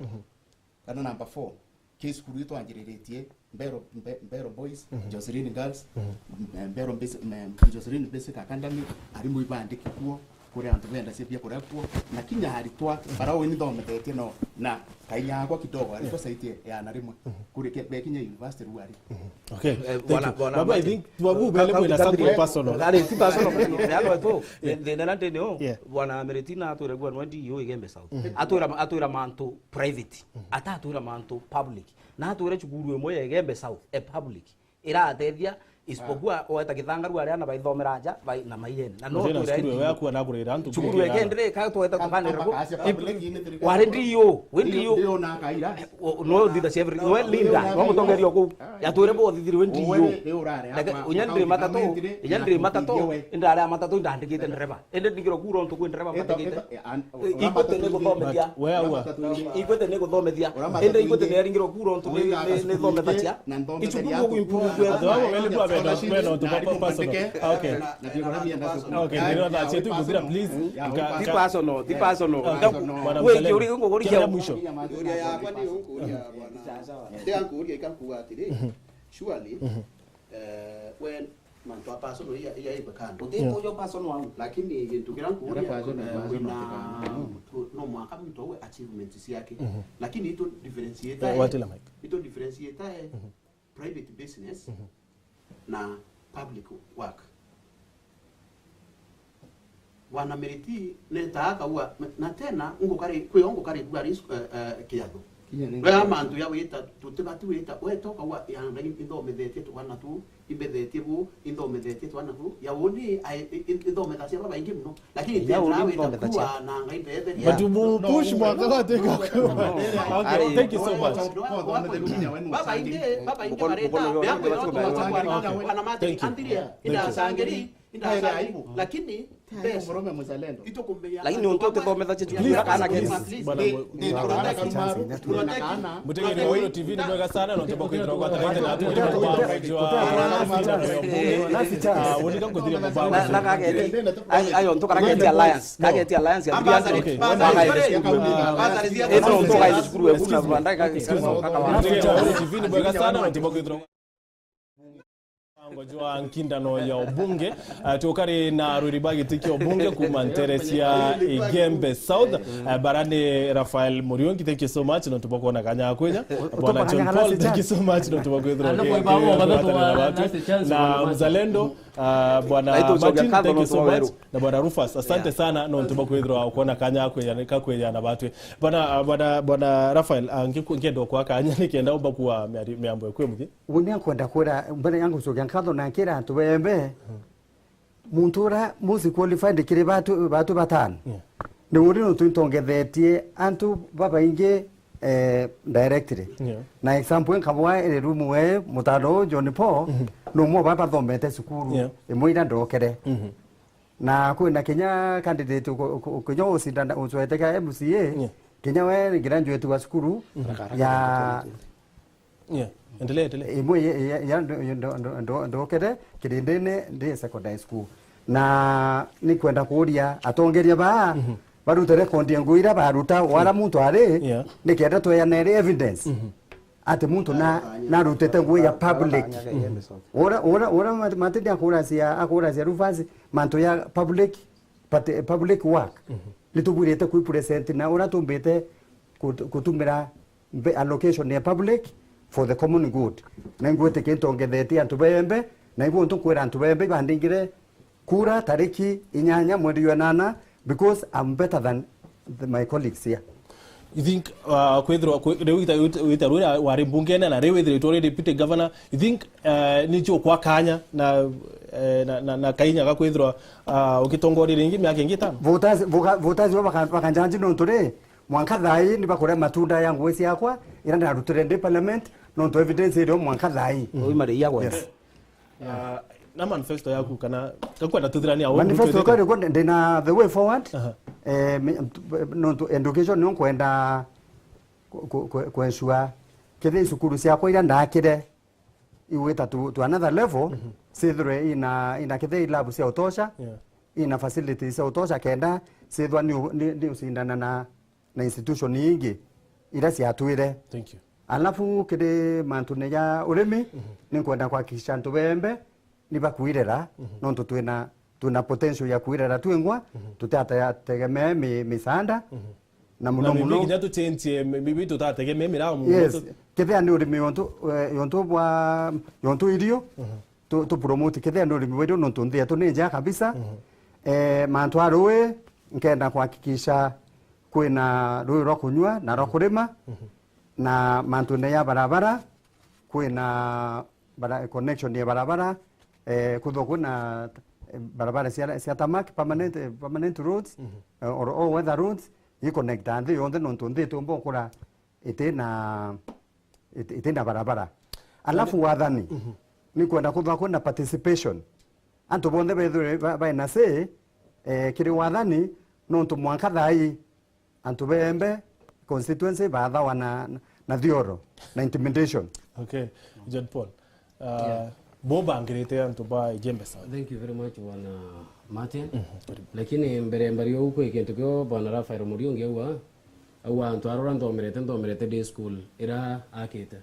Kana number four, ki cukuru itwanjiriritie, Mbero, Mbe-, Mbero Boys, Jocelyn Girls, M-, Mbero Basic, M-, Jocelyn Basic Academy, arimu ibandiki kuo, kuri antu benda cia bia kuria kuo, na kinya aritwa, bara uni thomethetie no, na kainya akwa kidogo, aritwa saitie ya na rimwe, kuri ke-, bekinya university ruari. Okay. Eh, thank you. Bwana, bwana Babu, I Martin. Think, Babu, bele mwina something personal. Ari, ti personal, personal. Yano tu, thina na ndini o, yeah. Bwana Ameritina atwira kwa nwa D O Igembe South. Atwira, atwira mantu private. Atatwira mantu public. Na atwira cukuru imwe ya Igembe South, e public. Iratethia, isipokuwa weta Githangaru aria ana baithomera aja, bai, na maiyene. Na no twira cukuru ya kuwa na kurira antu. Cukuru ya kendere, ka tweta tukanira ku. Wari D O, we D O. No thitha cia every, we linda, no mutongeria ku. Ya twire bo thithiri we D O. Unya ndiri matatu, inya ndiri matatu, indare matatu ndandikite ndereba. Ende ndingirwa kura untu kwi ndereba matigite. Ikwete ni guthomethia. Ikwete ni guthomethia. Ende ikwete ni aringirwa kura untu ni, ni, ni thomethatia. Icukuru ku improve. Atho abo beli bwa benda kwenda untu bwa personal. Okay. Okay, ndio na chetu kuthira, please. Ti personal, ti personal. Wewe kiuri ngukurikia mwisho. Uria yakwa ni unkuria bwana. Ndia nkuria ikankuga atiri, surely, eh, when mantu a personal iya, iya iwe kando. Utikuja personal wangu. Lakini gintu kiria nkuria, personal, eh, personal, wina, no mwaka muntu awe achievement ciake. Lakini itu differentiate, eh, watila mic. Itu differentiate, eh, private business na public work. Bwana Meriti, neta akaua, na tena, ngukari, kwi o ngukari kuari, eh, eh, kiatho. Kinya ni we amantu ya wita, tutibati wita, we toka wa ya ndagi inthomethetie twana tu, imbethetie bu, inthomethetie twana tu, ya uni, ai, i-, i-, inthomethacia babaingi muno. Lakini tena wita kuwa na ngai ndetheria. But mu push mwaka wa teka. Okay, thank you so much. Babaingi, babaingi bareta, ya kwira bwana Martin, antiria, ina sangeri, Lakini lakini untu utithomethagia cukuru kana kesi. Mutegeri wa Wiro T V ni mwega sana, na utimba kwithirwa gwatanaite na atu. Unika nkuthiria mubao. Na kageti, ayo untu kana keti alliance, kageti alliance ya three hundred. Ino untu kaiti cukuru webu na bandai kageti. Mutegeri wa Wiro T V ni mwega sana, na utimba kwithirwa. Jwa nkindano ya ubunge, eh, tukari na arwiri ba giti kia ubunge kuma ntere cia Igembe South, eh, bara ni Raphael Muriungi. Thank you so much nontu bwa kwona kanya ga kwija. Bwana John Paul, thank you so much nontu bwa kwithirwa ukiatanira na batu. Na Mzalendo, ah, Bwana Martin, thank you so much. Na Bwana Rufus, asante sana nontu bwa kwithirwa ukwona kanya ga kwija, ga kwija na batu. Bwana, ah, bwana, Bwana Raphael, ah, ngiku-, ngienda kwa kanya nikenda umba kuwa miari-, miambo ekwe muthi. Uuni nkwenda kwira, mbere ya ngucokia nkatho na nkira antu bembe, muntu uria most qualified kiri batu, batu batano. Yeah. Ni uuni nontu ntongethetie antu babaingi, eh, directly. Yeah. Na example nkabwa iri room we, mutano uyu John Paul, ni umwe wa baba bathomete cukuru, yeah, imwe ira ndokere. Mhm. Na kwina kinya candidate uku-, uku-, ukinya ucindana ucwete ka M C A, yeah, kinya we graduate wa cukuru, mhm, ya Yeah. Endelea, endelea. Imwe ya, ya, ya ndo-, ndo-, ndo-, ndo-, ndokere kirindini ndi secondary school. Na ni kwenda kuuria atongeria baa, mhm, barute record ya ngugi iria baruta wara muntu ari, yeah, nikenda tweanere evidence, mhm, ati muntu na, narutite ngugi ya public. Ura, ura, ura mat-, matindi akuracia, akuracia Rufus, mantu ya public, but, public work. Mhm. Nitubwirite kwi present na ura tumbite kut-, kutumira mbe-, allocation ya public for the common good. Na ingwitikia ntongethetie antu bembe, na ibu ntu kwira antu bembe bandingire kura tariki inyanya mweri jwa nana, because I'm better than the, my colleagues here. You think, uh, kwithirwa kwi-, riu wita-, wita-, wita rwira wari mbungene na riu withiritwe uri deputy governor, you think, uh, ni jukwa kanya na, eh, na, na, na kainya ga kwithirwa, uh, ugitongoria ringi miaka ingi itano? Voters, voka-, voters bo baka-, bakanjanji nontu ri, mwanka thaa ii ni bakuria matunda ya ngugi ciakwa, ira ndarutire ndi parliament, nontu evidence irio mwanka thaa ii. Ui mari ya gwenda. Yes. Ah, na manifesto yaku kana, kakwenda tuthirania au manifesto twite? Yakwa iri kuo, ndi na the way forward. Aha. Eh, mi-, ntu-, nontu education nio nkwenda ku-, ku-, ku-, ku ensure kethira cukuru ciakwa ira ndakire, igwita to, to another level, mhm, cithirwe ina, ina kethira i lab cia utosha, yeah, ina facilities cia utosha, kenda cithwa ni u-, ni, ni ucindana na, na institution ingi ira ciatwire. Thank you. Alafu kiri mantune ja urimi, mhm, ni nkwenda kuhakikisha antu bembe ni bakwirera, mhm, nontu twina, twina potential ya kwirera twingwa, mhm, tutategemee mi-, misaada, mhm, na muno muno kinya tuchenjie mi-, mi-, mi-, tutategemee mirao muno. Yes. Kethia ni urimi yontu, eh, yontu bwa, yontu irio, mhm, tu, tu promote kethia ni urimi wa irio nontu nthi yetu ni njega kabisa. Mhm. Eh, mantu a rui, nkenda kuhakikisha kwina rui rwa kunyua na rwa kurima, mhm, na mantune ya barabara, kwina bara-, connection ya barabara, eh, kuthwa kwina, eh, barabara cia, cia tarmac, permanent, eh, permanent roads, mhm, eh, or all weather roads, i connecta nthi yonthe nontu nthi itiumba ukura itina, iti-, itina barabara. Alafu wathani, mhm, ni kwenda kuthwa kwina participation. Antu bonthe bethirwe ba-, baina say, eh, kiri wathani, nontu mwanka thaa ii antu bembe constituency bathawa na, na, na thioro, na intimidation. Okay, John Paul. Uh, yeah. Bo bangirite antu ba Igembe South. Thank you very much, Bwana Martin. Mhm, karibu. Lakini mbere mbari ugu kwi kintu kio Bwana Raphael Muriungi aua, aua antu arora nthomerete, nthomerete day school ira akite.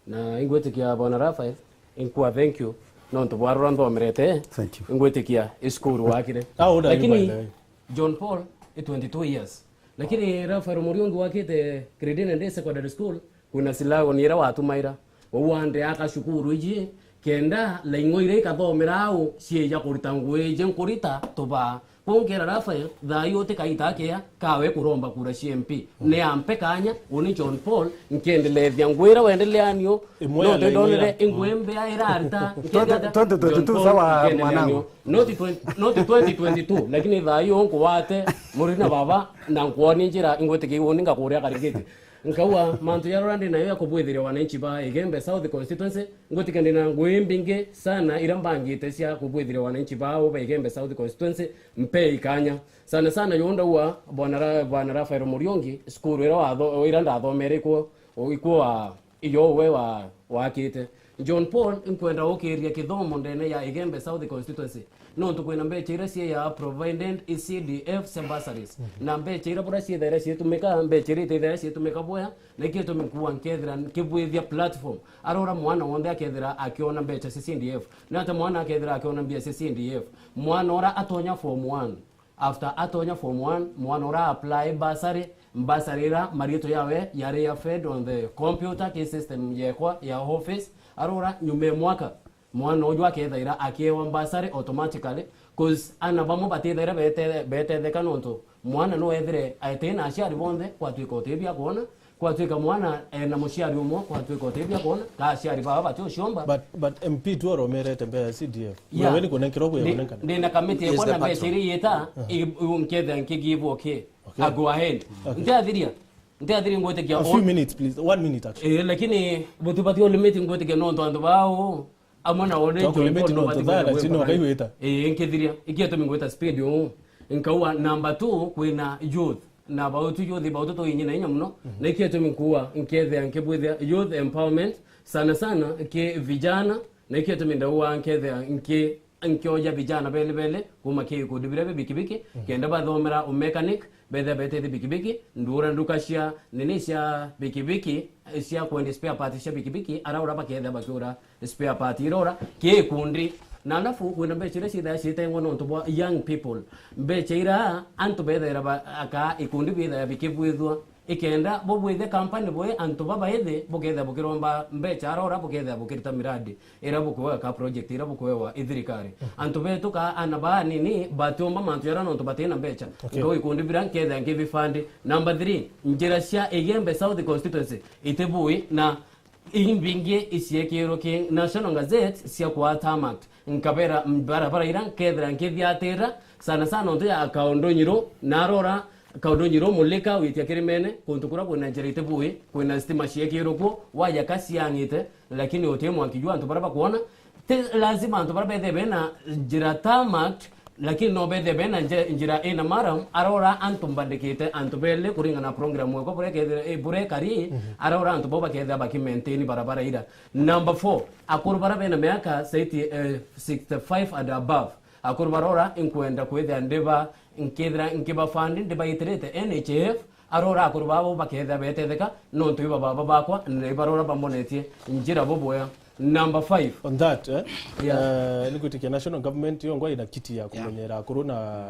Na ingwitikia Bwana Raphael, inkua thank you, nontu bwarora nthomerete. Thank you. Ingwitikia i school wakire. How old are you, by the way? Lakini John Paul i twenty-two years. Lakini Raphael Muriungi wakite Kiridine Day Secondary School, kuna slogan ira watumaira. Wau wande aka cukuru iji, kenda laing'o ira ikathomera au, cieja kuruta ngugi iji nkurita tubaa. Kwou nkera Raphael, thaa ii utikaita akia, kawe kuromba kura cia M P. Ni ampe kanya, uni John Paul, nkiendelethia ngugi ira wendelea nio, imwe ya no ndonere ingwe mbea irarita, twenty twenty-two sawa, mwanangu. Not twenty, not twenty twenty-two, lakini thaa ii unkuwate, muri na baba, na nkwoni njira, ingwitikia uni ngakuria karingiti. Nkauga, mantu jarora ndi nayo ya kubwithiria wananchi ba Igembe South Constituency, ngwitikia ndi na ngugi mbingi sana ira mbangite cia kubwithiria wananchi bao ba Igembe South Constituency, mpe ikanya. Sana sana yo ndauga, Bwana Ra-, Bwana Raphael Muriungi, cukuru ira watho-, ira ndathomere ikuo, ikuo wa, iyo we wa, wakite. John Paul, nkwenda ukiria kithomo ndene ya Igembe South Constituency. Nontu kwina mbecha iria ciiyaa provided i C D F cia bursaries. Mhm. Na mbecha iria bura ciithaira ciitumika, mbecha iria iteithaira ciitumika bwea, na ikio itumi nkuuga nkethira nkibwithia platform. Arora mwana wonthe akethira akiona mbecha cia C D F. Na ata mwana akethira akiona mbia cia C D F. Mwana ura atonya form one. After atonya form one, mwana ura apply bursary, bursary ira marietwa yawe yari ya fed on the computer, ki system yekwa ya office, arora nyuma ya mwaka, mwana uju akethaira akiewa bursary automatically, 'cause ana bamwe batithaira bete-, betetheka nontu mwana no ethire atina aciari bonthe, kwatuika uti bia kuona, kwatuika mwana ena muciari umwe, kwatuika uti bia kuona, ka aciari baba bati uciomba. But, but M P tu aromerete mbere ya C D F. Yeah. Wewe ni kunenkerwa kuya Ndi-, kunenkana. Ndina kamiti Yes, ekwa the na mbeca patron. Iria iyeta, Uh-huh. i-, u-, nkethira nki give okay. Okay. I go ahead. Okay. Ntiathiria. Ntiathiria ngwitikia A few o- minutes, please. One minute, actually. Eh, lakini butibati o limit ngwitikia nontu antu bao, amwe na one Twaku limit nontu thaa na chino kaigwita. Eh, nkithiria. Ikietumi ngwita speed uu. Nkauga number two, kwina youth. Na bautu youth, bautu tuinyi na inya muno. Mhm. Na ikietumi nkuuga nkethia nkibwithia youth empowerment, sana sana ki vijana. Na ikietumi ndauga nkethia nki-, nkioja vijana bele bele kuma ki ikundi biria bi bikibiki, Mhm. kenda bathomera umechanic, bethe betete bikibiki, ndura nduka cia nini cia bikibiki, cia kwendia spare parts cia bikibiki, ara ura baketha bakiura spare part irora ki ikundi. Na alafu kwina mbecha iria ciithaira ciitengwa nontu bwa young people. Mbecha ira antu bethaira ba-, aka ikundi bithaira bikibwithua. Ikenda bubwithe company bwe antu babaithi buketha bukiromba mbecha arora buketha bukirita miradi ira bukwewa ka project ira bukwewa i thirikari. Antu betu ka ana banini batiumba mantu jara nontu batina mbecha. Okay. Ngau ikundi bira nketha nkibifandi. Number three, njira cia Igembe South Constituency itibui na Imbingi iciekirwe ki National Gazette cia kwaa tarmac, nkabera barabara ira nkethira nkithiatira sana sana ontu ya Kaundunyiru, narora Kaundunyiru Mulika witia Kirimene, kuntu kuria kwina njira itibui, kwina stima ciekirwe kuo, waya ka ciang'ite, lakini uti mwanki jwa antu baria bakwona. Ti lazima antu baria bethe bena njira tarmac, lakini no bethe bena nje-, njira ina maram, arora antu mbandikite, antu bele kuringana na program yekwa buria kethira, eh, buria ikari, Mhm. arora antu bo bakethira bakimaintain barabara ira. Number four, akuru baria bena miaka saiti, eh, sixty-five and above. Akuru barora inkwenda kwithira ndiba, nkethira nkibafund, ndibaitirite N H I F, arora akuru babo bakethira betetheka, nontu iba baba bakwa, na ibarora bamonetie njira bubwea. Number five. On that, eh? Yeah. Eh, ni gwitikia national government yongwa ina kiti ya Yeah. kumenyera akuru na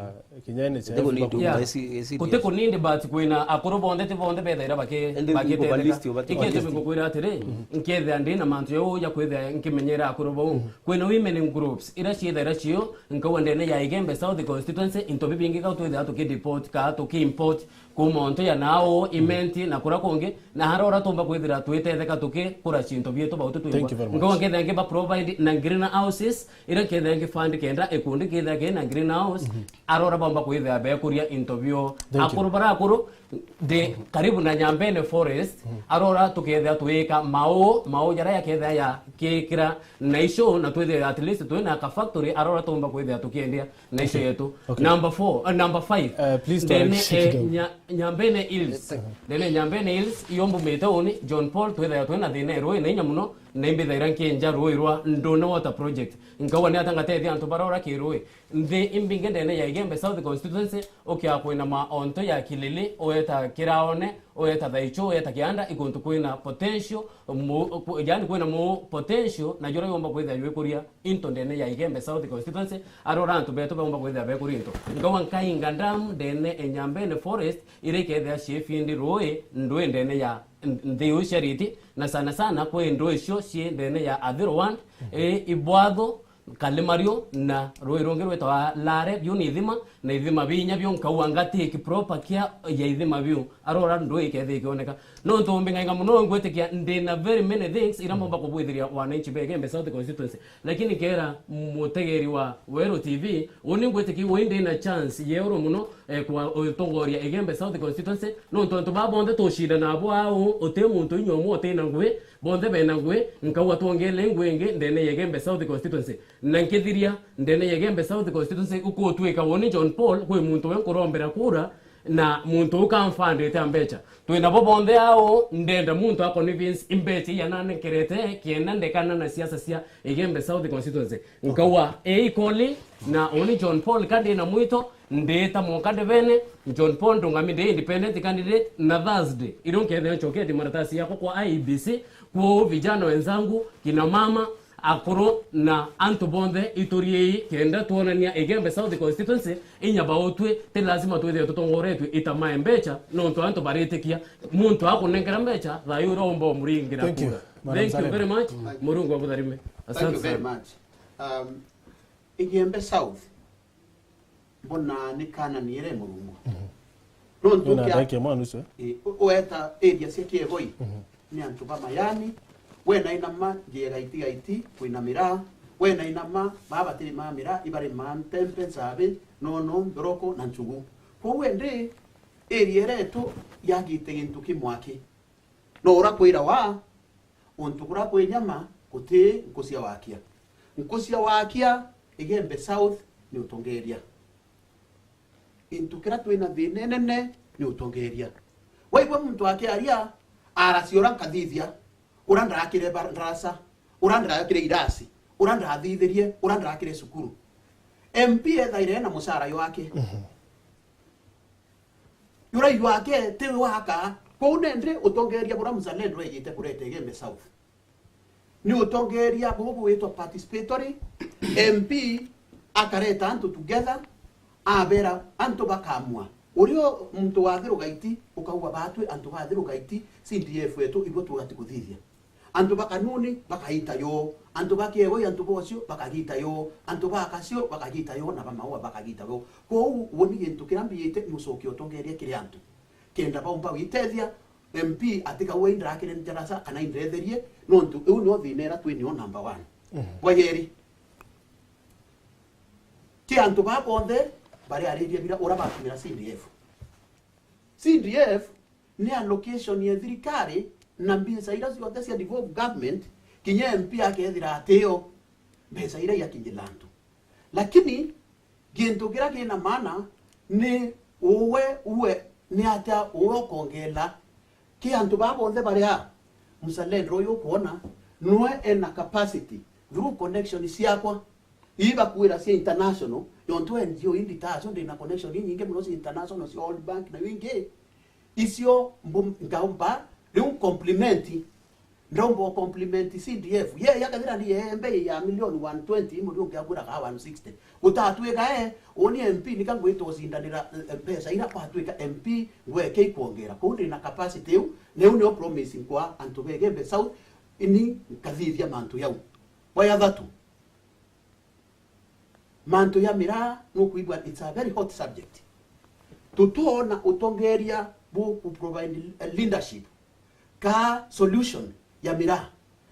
kinya N H I F Ndiko ni baku- ndu Yeah. esi-, esi- Kuti kunindi, but kwina akuru bonthe ti bonthe bethaira baki-, Ende bakitetheka. Iko list yo bati- Ikio itumi ngukwira atiri, nkethira ndi na mantu jau ja kwithira nkimenyera akuru bau. Kwina women groups, ira ciithaira cio, nkauga ndene ya Igembe South Constituency, into bibingi kau twithira tukideport ka tukiimport, kuma onto ya nao, Imenti, na kura kungi, na hara ura tumba kwithira twitetheka tukikura cinto bietu bau tu twigwa. Thank you very much. Ngauga nkethira ngiba provide na greenhouses, ira nkethira ngifund kenda ikundi kethira kina greenhouse, arora bomba kwithira bekuria into bio. Thank you. Akuru bara akuru, ndi karibu na Nyambene Forest, arora tukethira twika mau, mau jara yakethira ya kikira na icio, na twithire at least twina ka factory, arora tumba kwithira tukiendia. Na icio yetu. Okay. Number four, uh, number five. Uh, please, Ndene, direction eh, kidogo. Nya-, Nyambene Hills. Yes, sir. Ndene Nyambene Hills, iyo mbumite uni, John Paul, twithaira twina thina ya rui na inya muno, na imbithaira nkienja rui rwa Ndune Water Project. Nkauga ni ata ngatethia antu barora ki rui. Nthi imbingi ndene ya Igembe South Constituency, ukia kwina maonto ya Kilili, ueta Kiraone, ueta Thaicho, ueta Kianda, ikuntu kwina potential, mu-, ku-, yani kwina mu potential, na jura yomba kwithira jwikuria into ndene ya Igembe South Constituency, arora antu betu baumba kwithira bekuria into. Nkauga nkainga dam ndene e Nyambene Forest, ira ikethira ciifindi rui, ndui ndene ya n-, nthi iu cia Riti, na sana sana kwi ndui icio cii ndene ya Athiru one, i Ibwatho, Kalimario, na rui rungi rwitagwa Lare, biu ni ithima, na ithima binya biu nkauga ngatiki proper care ya ithima biu, arora ndui ikethira ikioneka. Nontu mbing'aing'a muno, ngwitikia ndina very many things ira mbomba kubwithiria wananchi ba Igembe South Constituency. Lakini kera mutegeri wa Weru T V, uni ngwitikia ui ndina chance yeuru muno, eh, kwa utongoria Igembe South Constituency. Nontu antu baa bonthe tucindana nabo au, uti muntu inya umwe utina ngui, bonthe bena ngui, nkauga twongele ngui ingi ndene ya Igembe South Constituency. Na nkithiria, ndene ya Igembe South Constituency, ukutwika woni John Paul, kwi muntu we nkurombera kura, na muntu uu kamfandite a mbecha. Twina bo bonthe au, ndenda muntu a convince imbecha iria nanenkerete, kenda ndekana na siasa cia Igembe South Constituency. Nkauga, "Ii, Koli, na uni John Paul kandi na mwito, ndita mwanka ndebene, John Paul ndungami ndi independent candidate, na Thursday, irio nkethira ncokete maratasi yakwa kwa I E B C, kwou vijana wenzangu, kina mama, akuru na antu bonthe, ituriei kenda twonania Igembe South Constituency inya bautwi, ti lazima twithire tutongoretwe itama e mbecha, nontu antu baritikia muntu akunenkera mbecha, thayu uria umba umuringira kura." Thank you, Madam Salem. Thank you very much. Murungu abutharime. Thank you very much. Um, Igembe South, mbona ni kana niere Murungu. Mhm. Nontu kia ndaikia mwana ucio, eh? Eh, u-, ueta area cia Kiegoi, mhm, ni antu ba Mayani, we na inama ngiega itigaiti kwina miraa, we na inama baba batiri ma miraa, ibari ma ntempe, nsabi, nono, nthoroko na nchugu. Kwou endi area iretu yagite gintu kimwaki. No ura kwira wa untu kura kwi nyama, guti nku cia wakia. Nku cia wakia, Igembe South ni utongeria. Into kira twina thina inene ni utongeria. Waigua muntu akiaria, aracia ura nkathithia, ura ndarakire bar-, ndarasa, ura ndarakire irasi, ura ndathithirie, ura ndarakire cukuru. M P ethaire na mucara jwake. Mhm. Jura jwake ti waka. Kwou nendi utongeria bura mzalendo ejite kureta Igembe South. Ni utongeria bubu bwitwa participatory. M P akareta antu together, abera antu bakamua. Urio muntu wa Thiru Gaiti, ukauga batwi antu ba Thiru Gaiti, C D F wetu, ibo tugati kuthithia. Antu ba Kanuni bakaita yo, antu ba Kiegoi, antu bocio bakagiita yo, antu ba Kasio bakagiita yo, na ba Maua bakagiita yo. Kwou, woni gintu kiria mbiyite, mucoke utongeria kiri antu. Kenda baumba gwitethia, M P atikauga indrakire ndarasa kana indetherie, nontu iu nio thina iria twi nio number one. Mhm. Bwa yeri, ki antu ba bonthe bari ariria bira ura batumira C D F. C D F ni allocation ya thirikari, na mbeca iria ciothe cia devolved government, kinya M P akethira atio mbeca iria igakinyira antu. Lakini gintu kiria kina maana ni uwe, uwe ni atia uwe ukongela ki antu baa bonthe baria mzalendo uyu ukwona nwe ena capacity through connection ciakwa. Ii bakwira cia international, yontu N G O inditacio ndina connection inyingi muno cia international, cia World Bank na wingi. Icio mbu-, ngaumba riu compliment, ndaumba compliment C D F. Ye yakathira ni embe ya million one twenty, imuri ungi agura ka one sixty. Gutatwika e, uni M P nika ngwita ucindanira, eh, mbeca ira kwatwika M P ngweke ikwongera. Kou ndina capacity iu, na iu nio promise nkwa antu ba Igembe South, ini nkathithia mantu yau. Bwa ya thatu, mantu ya miraa, nukwigua it's a very hot subject. Tutona utongeria bu ku provide leadership ka solution ya miraa.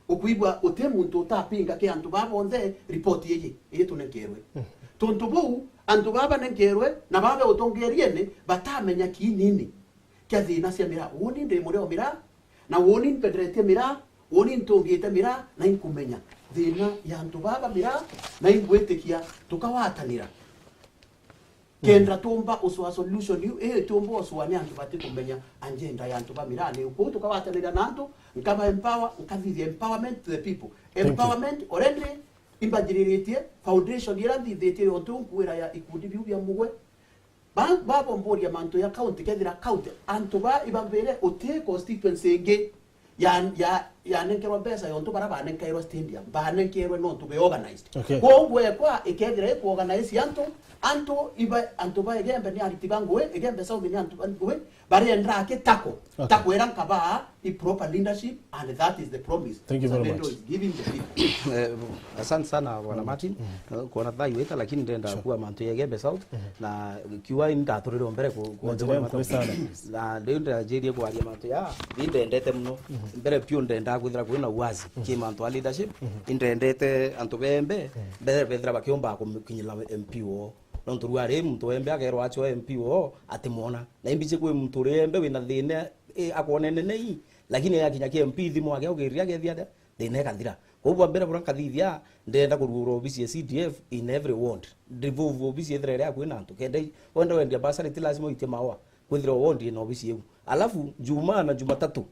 Ukwigua uti muntu utapinga ki antu baa bonthe report iji, iji tunenkerwe. Mm. Tontu buu, antu baa banenkerwe na babe utongeriene batamenya kiinini kia thina cia miraa. Uuni ndi mureo miraa, na uuni mpenderetie miraa, uuni ntungite miraa, na inkumenya thina ya antu baba miraa, na ingwitikia tukawatanira. Kenda tumba ucwa solution iu, ii tumba ucwa ni antu bati kumenya agenda ya antu ba miraa ni u. Kwou tukawatanira na antu, nkaba empower, nkathithia empowerment to the people. Thank you. Empowerment already imbanjiriritie, foundation ira nthithitie yontu nkuira ya ikundi biu bia mugwe, Ba-, babomboria mantu ya county, kethira county, antu ba ibambire uti constituency ingi ya, ya, yanenkerwa mbeca yontu bara banenkairwa stadium, banenkerwe nontu be organized. Okay. Kwou ngwekwa ikethira iku organize antu, antu iba, antu ba Igembe ni ariti ba ngui, Igembe South ni antu ba ngui, barienda aki tako. Okay. Tako ira nkabaa i proper leadership, and that is the promise. Thank you very much. Is giving the people. Eh, asante sana, Bwana Martin. Eh, kuona thaa iwita, lakini ndenda kuwa mantu ya Igembe South, na kiuga indaturire mbere ku-, ku-, na njira nkuhĩ sana. Na riu ndanjirie kwaria mantu ya, ni ndendete muno. Mbere piu ndendaga kwithira kwina uwazi ki mantu a leadership. Indendete antu bembe, mbere bethira bakiomba kukinyira M P woo. Nontu riu ari muntu wembe akerwa acio M P woo atimwona. Na imbici kwi muntu uri embe wina thina, eh, akwonene nei, lakini yakinya ki M P thimu yake augirira akethia atia, thina ikathira. Kwou bwa mbere buria nkathithia, ndenda kurugura obisi ya C D F in every ward. Devolve obisi ithire iria kwina antu. Kenda i-, wenda wendia bursary, ti lazima uitie maua. Kwithira ward ina obisi iu. Alafu, Jumaa na Jumatatu,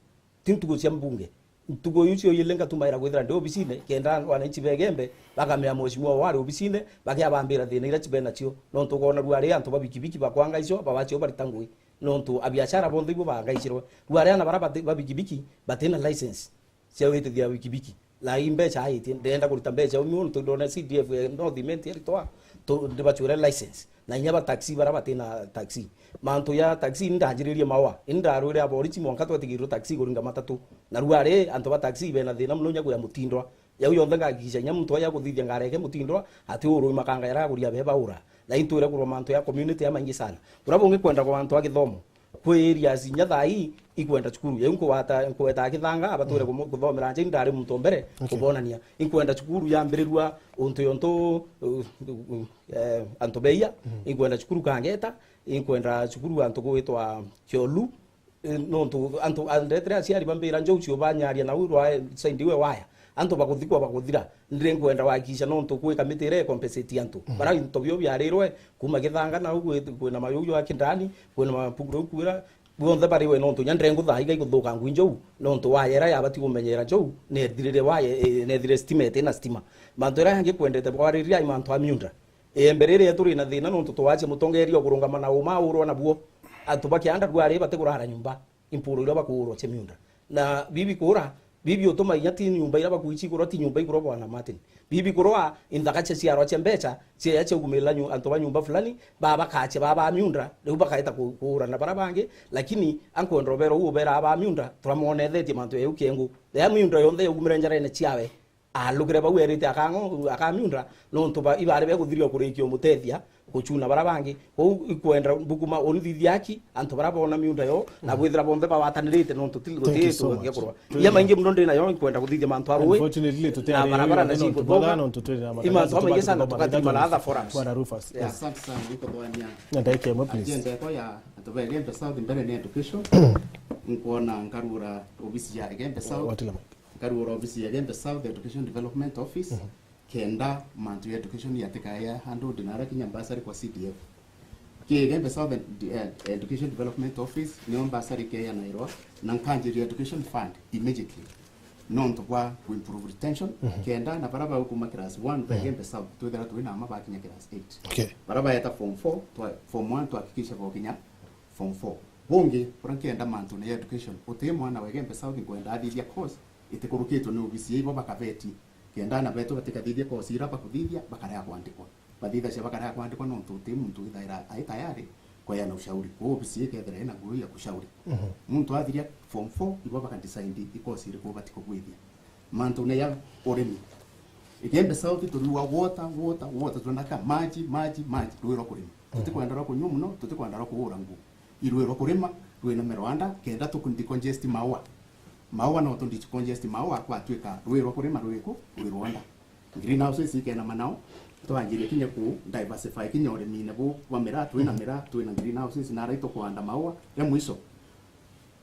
ti ntuku cia mbunge. Ntuku iu cio ili ngatumaira kwithira ndi obisine, kenda wananchi ba Igembe bakamea mheshimiwa wari obisine, bakiabambira thina iria cibe nacio. Nontu ukoona rua ri antu ba bikibiki bakwangaicwa, babacio barita ngui. Nontu abiashara bonthe ibo bangaicirwe. Rua ri ana bara bati-, ba bikibiki batina license cia witithia bikibiki. Na i mbeca aitie, ndenda kurita mbeca umi untu ndona C D F ya North Imenti eritwa, tu-, ndibacwire license. Na inya ba taxi bara batina taxi. Mantu ya taxi indanjiririe mawa. Indarwire aborichi mwanka twetigirwe taxi kuringa matatu. Na rua ri antu ba taxi bena thina muno inya kuya Mutindwa. Yau yonthe ngahakikisha inya muntu aja kuthithia ngari yake Mutindwa, ati urui makanga yara kuria beba ura. Na intwire kurwa mantu ya community ya maingi sana. Bura bungi kwenda kwa antu a githomo. Kwi areas inya thaa ii ikwenda cukuru. Yau nkuwata, nkuweta Githanga, abatwire kumu-, kuthomera nja, indari muntu o mbere kubonania. Inkwenda cukuru yambirirua untu yontu, uh, uh, uh, eh, antu beia, inkwenda cukuru Kangeta, inkwenda cukuru antu gwitwa Kiolu, eh, nontu antu, andetere aciari bambira, "Njou cio banyaria nau rwa side iwe waya." Antu bakuthikwa bakuthira. Ndiri nkwenda wahakikisha nontu kwi kamiti iria ikompensate antu. Bara into bio biarirwe, kuma Githanga nau kwi-, kwina mayuyu ya Kindani, kwina mapuguro kwira, bonthe bariwe nontu nya ndire nguthaa iga ikuthuka ngui njou, nontu waya iria yabati kumenyera njou, nethirire waya, eh, nethire stima itina stima. Mantu iria yangi kwendete bwariria i mantu a miunda. Iembe riri turi na thina nontu twacia mutongeria ukurungama na uma aurwa nabuo. Antu bakianda rwari bati kurara nyumba, impuro iria bakuurwa cia miunda. Na bibi kuura, bibi utuma inya ti nyumba iria bakuici kurwa, ti nyumba ikurwa bwana Martin. Bibi kurwa inthaka cia ciarwa cia mbeca, cia cia ugumila nyu-, antu ba nyumba fulani, ba bakacia ba ba miunda, riu bakaeta ku-, kuura na bara bangi, lakini ankwenda ubera u ubera ba miunda, turamonethetie mantu ya iu kiengu. Ya miunda yonthe yaugumire njarene ciawe. Alugire bau erite akang'o-, akamiunda, nontu ba-, ibari beguthiria kurikia umutethia gucuna bara bangi. Kou ikwenda mbukuma urithithia aki, antu bara bona miunda yo, na bwithira bonthe bawatanirite nontu ti Thank you so much. Kurwa. Twi- Iya maingi muno ndi nayo, ikwenda kuthithia mantu a rui, Unfortunately, tuti na ari barabara na nontu cikuthoma. Botha, nontu twi na I mantu mathagata amaingi sana, tukathoma tukathima na mathagata other forums. Bwana Rufus, Yeah. yes. Asante sana, nikuthwania Na ndagika imwe, please. Agenda yako ya antu ba Igembe South mbere ni education. Nkuona nkarura ofisi ya Igembe South. Watila mic. Nkarura ofisi ya Igembe South Education Development Office, Mhm. kenda mantu ya education yatikaya andu ndinara kinya mbasari kwa C D F. Ki Igembe South Ed-, Ed-, Education Development Office, nio mbasari keya nairwa, na nkanjiria education fund immediately. Nontu bwa ku improve retention, Mhm. kenda na bara baukuma class one ba Mhm. Igembe South, twithira twina ama bakinya class eight. Okay. Bara baeta form four, twa-, form one twahakikisha bokinya form four. Bungi, bura nkienda mantu na education, uti mwana wa Igembe South nkwenda athithia course, itikurukitwe ni obisi ibo bakabeti. Kenda ana betu batikathithia course ira bakuthithia, bakarega kwandikwa. Bathithagia bakarega kwandikwa nontu uti muntu withaira ai tayari kweana ushauri. Kwou obisi ikethira ina ngugi ya kushauri. Mhm. Muntu athiria form four, ibo bakadecide i course iriku ubati kugwithia. Mantu na ya urimi. Igembe South turiua water, water, water, tunaka maji, maji, maji, rwi rwa kurima. Mhm. Tutikwenda rwa kunyua muno, tutikwenda rwa kuura nguo. Irwi rwa kurima, rwina mirwanda, kenda tuku decongest maua. Maua no tu decongest maua, kwatwika rwi rwa kurima rwiku, rwi rwanda. Greenhouses ikena manao, twanjirie kinya ku diversify kinya urimine bu bwa miraa, twina Mhm. miraa, twina greenhouses, na arai tukwanda maua, ya mwisho.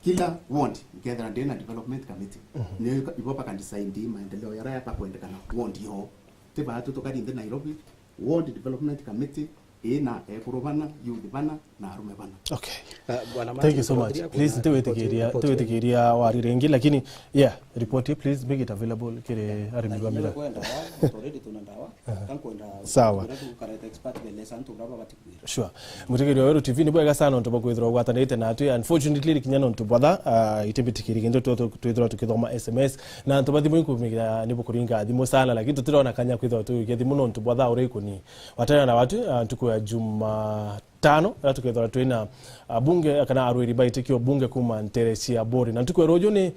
Kila ward, nkethira ndina development committee. Mhm. Nio ika-, ibo bakadecide maendeleo yaria bakwendekana ward yo. Ti baatu tukari nthi Nairobi, ward development committee, ina ekuru bana, youth bana, na arume bana. Okay. Uh, Bwana Martin, Thank you so much. Please, ntiwitikiria, ntiwitikiria wari ringi, lakini, yeah, report hii, please make it available kiri arimi ba miraa. Kwenda, already tuna ndawa, Aha. Kankwenda, Sawa. Tukareta expert belesa, antu baba bati Sure. Mutegeri wa Weru T V, ni bwega sana nontu bwa kwithirwa ugwatanirite natwi. Unfortunately, kinya nontu bwa thaa, ah, itibitikiri kintu tu-, tu-, twithirwa tukithoma S M S. Na antu ba thimu inkumigira ni bukuringa thimu sana, lakini tutirona kanya kwithirwa tugikia thimu nontu bwa thaa uria ikuni. Watana na watu, ah, ntuku ya Jumatano, ira tukethirwa twina, ah, bunge, kana arwiri ba itikio bunge kuma ntere cia Bori. Na ntuku ya ruju ni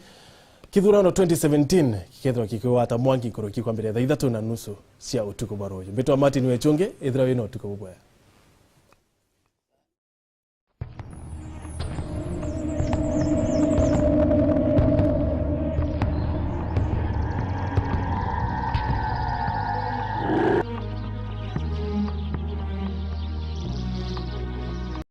kithurano twenty seventeen, gikethirwa gikigwata mwanki nkuruki kwambiria thaa ithatu na nusu cia utuku bwa ruju. Mbitwa Martin Wechungi, ithira wina utuku bubwega.